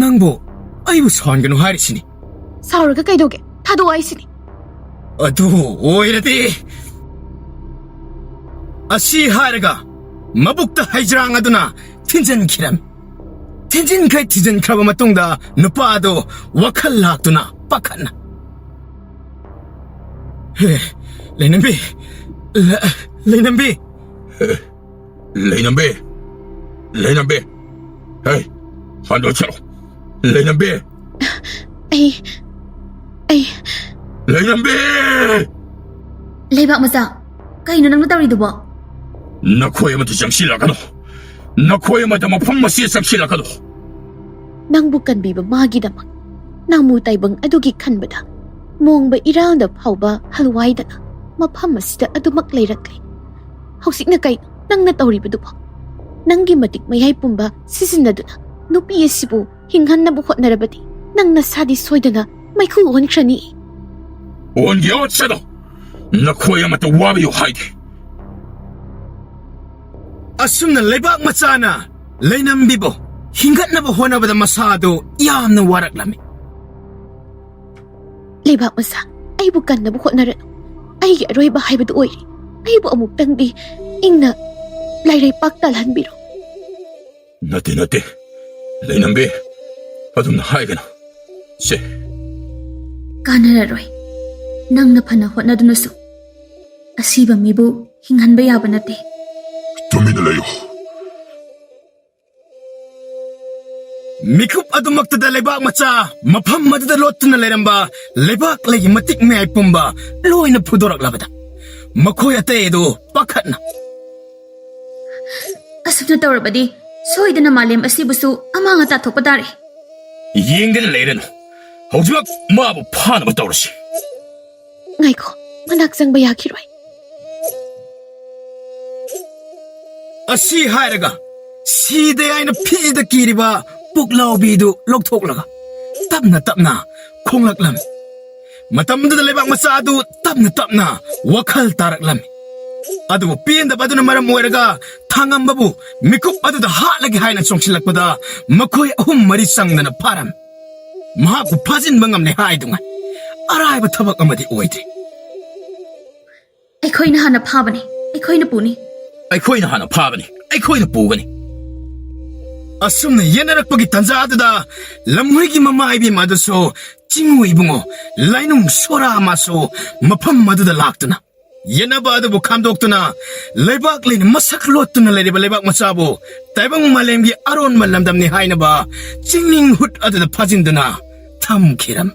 ꯅꯪꯕꯨ ꯑꯩꯕꯨ ꯁꯥꯎꯍꯟꯒꯅꯨ ꯍꯥꯏꯔꯤꯁꯤꯅꯤ꯫ ꯁꯥꯎꯔꯒ ꯀꯩꯗꯧꯒꯦ? ꯊꯥꯗꯣꯛꯑꯣ ꯍꯥꯏꯁꯤꯅꯤ꯫ ꯑꯗꯨ ꯑꯣꯏꯔꯗꯤ ꯑꯁꯤ ꯍꯥꯏꯔꯒ ꯃꯕꯨꯛꯇ ꯍꯩꯖ꯭ꯔꯥꯡ ꯑꯗꯨꯅ ꯊꯤꯟꯖꯤꯟꯈꯤꯔꯝꯃꯤ꯫ ꯊꯤꯟꯖꯤꯟꯈ꯭ꯔꯦ, ꯊꯤꯟꯖꯤꯟꯈ꯭ꯔꯕ ꯃꯇꯨꯡꯗ ꯅꯨꯄꯥ ꯑꯗꯨ ꯋꯥꯈꯜ ꯂꯥꯛꯇꯨꯅ ꯄꯥꯈꯠꯅ, "ꯍꯦ, ꯂꯩꯅꯝꯕꯤ, ꯂ-, ꯂꯩꯅꯝꯕꯤ!" ꯍꯦ, ꯂꯩꯅꯝꯕꯤ! ꯂꯩꯅꯝꯕꯤ! ꯍꯦ, ꯍꯟꯗꯣꯛꯆꯔꯣ! ꯂꯩꯅꯝꯕꯤ! ꯑꯩ, ꯑꯩ ꯂꯩꯅꯝꯕꯤ! ꯂꯩꯕꯥꯛ ꯃꯆꯥ, ꯀꯩꯅꯣ ꯅꯪꯅ ꯇꯧꯔꯤꯗꯨꯕꯣ? ꯅꯈꯣꯏ ꯑꯃꯠꯇ ꯆꯪꯁꯤꯜꯂꯛꯀꯅꯨ꯫ ꯅꯈꯣꯏ ꯑꯃꯠꯇ ꯃꯐꯝ ꯑꯁꯤꯗ ꯆꯪꯁꯤꯜꯂꯛꯀꯅꯨ꯫ ꯅꯪꯕꯨ ꯀꯟꯕꯤꯕ ꯃꯥꯒꯤꯗꯃꯛ ꯅꯥꯃꯨ ꯇꯥꯏꯕꯪ ꯑꯗꯨꯒꯤ ꯈꯟꯕꯗ ꯃꯣꯡꯕ ꯏꯔꯥꯜꯗ ꯐꯥꯎꯕ ꯍꯜꯋꯥꯏꯗꯅ ꯃꯐꯝ ꯑꯁꯤꯗ ꯑꯗꯨꯃꯛ ꯂꯩꯔꯛꯂꯦ꯫ ꯍꯧꯖꯤꯛꯅ ꯀꯩꯅꯣ ꯅꯪꯅ ꯇꯧꯔꯤꯕꯗꯨꯕꯣ? ꯅꯪꯒꯤ ꯃꯇꯤꯛ ꯃꯌꯥꯏ ꯄꯨꯝꯕ ꯁꯤꯖꯤꯟꯅꯗꯨꯅ ꯅꯨꯄꯤ ꯑꯁꯤꯕꯨ ꯍꯤꯡꯍꯟꯅꯕ ꯍꯣꯠꯅꯔꯕꯗꯤ ꯅꯪ ꯅꯁꯥꯗꯤ ꯁꯣꯏꯗꯅ ꯃꯩꯈꯨ ꯑꯣꯟꯈ꯭ꯔꯅꯤ꯫ ꯑꯣꯟꯒꯦ ꯑꯣꯟꯁꯅꯨ, ꯅꯈꯣꯏ ꯑꯃꯠꯇ ꯋꯥꯕꯤꯌꯨ ꯍꯥꯏꯗꯦ꯫ ꯑꯁꯨꯝꯅ ꯂꯩꯕꯥꯛ ꯃꯆꯥꯅ ꯂꯩꯅꯝꯕꯤꯕꯨ ꯍꯤꯡꯒꯠꯅꯕ ꯍꯣꯠꯅꯕꯗ ꯃꯁꯥꯗꯨ ꯌꯥꯝꯅ ꯋꯥꯔꯛꯂꯝꯃꯤ꯫ ꯂꯩꯕꯥꯛ ꯃꯆꯥ, ꯑꯩꯕꯨ ꯀꯟꯅꯕ ꯍꯣꯠꯅꯔꯅꯨ꯫ ꯑꯩꯒꯤ ꯑꯔꯣꯏꯕ ꯍꯥꯏꯕꯗꯨ ꯑꯣꯏꯔꯦ꯫ ꯑꯩꯕꯨ ꯑꯃꯨꯛꯇꯪꯗꯤ ꯏꯪꯅ ꯂꯥꯏꯔꯩꯄꯥꯛ ꯇꯥꯜꯍꯟꯕꯤꯔꯣ꯫ ꯅꯠꯇꯦ, ꯅꯠꯇꯦ, ꯂꯩꯅꯝꯕꯤ, ꯑꯗꯨꯝꯅ ꯍꯥꯏꯒꯅꯨ꯫ ꯁꯦ꯫ ꯀꯥꯟꯅꯔꯔꯣꯏ꯫ ꯅꯪꯅ ꯐꯅ ꯍꯣꯠꯅꯗꯨꯅꯁꯨ ꯑꯁꯤꯕ ꯃꯤꯕꯨ ꯍꯤꯡꯍꯟꯕ ꯌꯥꯕ ꯅꯠꯇꯦ꯫ ꯇꯨꯃꯤꯟꯅ ꯂꯩꯌꯨ꯫ ꯃꯤꯀꯨꯞ ꯑꯗꯨꯃꯛꯇꯗ ꯂꯩꯕꯥꯛ ꯃꯆꯥ ꯃꯐꯝ ꯑꯗꯨꯗ ꯂꯣꯠꯇꯨꯅ ꯂꯩꯔꯝꯕ ꯂꯩꯕꯥꯛ ꯂꯩꯒꯤ ꯃꯇꯤꯛ ꯃꯌꯥꯏ ꯄꯨꯝꯕ ꯂꯣꯏꯅ ꯐꯨꯗꯣꯔꯛꯂꯕꯗ ꯃꯈꯣꯏ ꯑꯇꯩ ꯑꯗꯨ ꯄꯥꯈꯠꯅ, ꯑꯁꯨꯝꯅ ꯇꯧꯔꯕꯗꯤ ꯁꯣꯏꯗꯅ ꯃꯥꯂꯦꯝ ꯑꯁꯤꯕꯨꯁꯨ ꯑꯃꯥꯡ ꯑꯇꯥ ꯊꯣꯛꯄ ꯇꯥꯔꯦ꯫ ꯌꯦꯡꯗꯅ ꯂꯩꯔꯅꯨ꯫ ꯍꯧꯖꯤꯛꯃꯛ ꯃꯥꯕꯨ ꯐꯥꯅꯕ ꯇꯧꯔꯁꯤ꯫ ꯉꯥꯏꯈꯣ, ꯃꯅꯥꯛ ꯆꯪꯕ ꯌꯥꯈꯤꯔꯣꯏ꯫ ꯑꯁꯤ ꯍꯥꯏꯔꯒ ꯁꯤꯗꯦ ꯍꯥꯏꯅ ꯐꯤꯗ ꯀꯤꯔꯤꯕ ꯄꯨꯛꯂꯥꯎꯕꯤꯗꯨ ꯂꯧꯊꯣꯛꯂꯒ ꯇꯞꯅ ꯇꯞꯅ ꯈꯣꯡꯂꯛꯂꯝꯃꯤ꯫ ꯃꯇꯝꯗꯨꯗ ꯂꯩꯕꯥꯛ ꯃꯆꯥ ꯑꯗꯨ ꯇꯞꯅ ꯇꯞꯅ ꯋꯥꯈꯜ ꯇꯥꯔꯛꯂꯝꯃꯤ꯫ ꯑꯗꯨꯕꯨ ꯄꯦꯟꯗꯕ ꯑꯗꯨꯅ ꯃꯔꯝ ꯑꯣꯏꯔꯒ ꯊꯥꯉꯝꯕꯕꯨ ꯃꯤꯀꯨꯞ ꯑꯗꯨꯗ ꯍꯥꯠꯂꯒꯦ ꯍꯥꯏꯅ ꯆꯣꯡꯁꯤꯜꯂꯛꯄꯗ ꯃꯈꯣꯏ ꯑꯍꯨꯝ ꯃꯔꯤ ꯆꯪꯗꯅ ꯐꯥꯔꯝꯃꯤ꯫ ꯃꯍꯥꯛꯄꯨ ꯐꯥꯖꯤꯟꯕ ꯉꯝꯂꯦ ꯍꯥꯏꯗꯨꯉꯥꯏ ꯑꯔꯥꯏꯕ ꯊꯕꯛ ꯑꯃꯗꯤ ꯑꯣꯏꯗ꯭ꯔꯤ꯫ ꯑꯩꯈꯣꯏꯅ ꯍꯥꯟꯅ ꯐꯥꯕꯅꯤ, ꯑꯩꯈꯣꯏꯅ ꯄꯨꯅꯤ꯫ ꯑꯩꯈꯣꯏꯅ ꯍꯥꯟꯅ ꯐꯥꯕꯅꯤ, ꯑꯩꯈꯣꯏꯅ ꯄꯨꯒꯅꯤ꯫ ꯑꯁꯨꯝꯅ ꯌꯦꯠꯅꯔꯛꯄꯒꯤ ꯇꯥꯟꯖꯥ ꯑꯗꯨꯗ ꯂꯝꯍꯨꯏꯒꯤ ꯃꯃꯥ ꯏꯕꯦꯝꯃ ꯑꯗꯨꯁꯨ ꯆꯤꯡꯉꯨ ꯏꯕꯨꯡꯉꯣ ꯂꯥꯏꯅꯨꯡ ꯁꯣꯔꯥ ꯃꯥꯁꯨ ꯃꯐꯝ ꯑꯗꯨꯗ ꯂꯥꯛꯇꯨꯅ ꯌꯦꯠꯅꯕ ꯑꯗꯨꯕꯨ ꯈꯥꯝꯗꯣꯛꯇꯨꯅ ꯂꯩꯕꯥꯛ ꯂꯩꯅ ꯃꯁꯛ ꯂꯣꯠꯇꯨꯅ ꯂꯩꯔꯤꯕ ꯂꯩꯕꯥꯛ ꯃꯆꯥꯕꯨ ꯇꯥꯏꯕꯪ ꯃꯥꯂꯦꯝꯒꯤ ꯑꯔꯣꯟꯕ ꯂꯝꯗꯝꯅꯤ ꯍꯥꯏꯅꯕ ꯆꯤꯡꯅꯤꯡ ꯍꯨꯠ ꯑꯗꯨꯗ ꯐꯥꯖꯤꯟꯗꯨꯅ ꯊꯝꯈꯤꯔꯝꯃꯤ꯫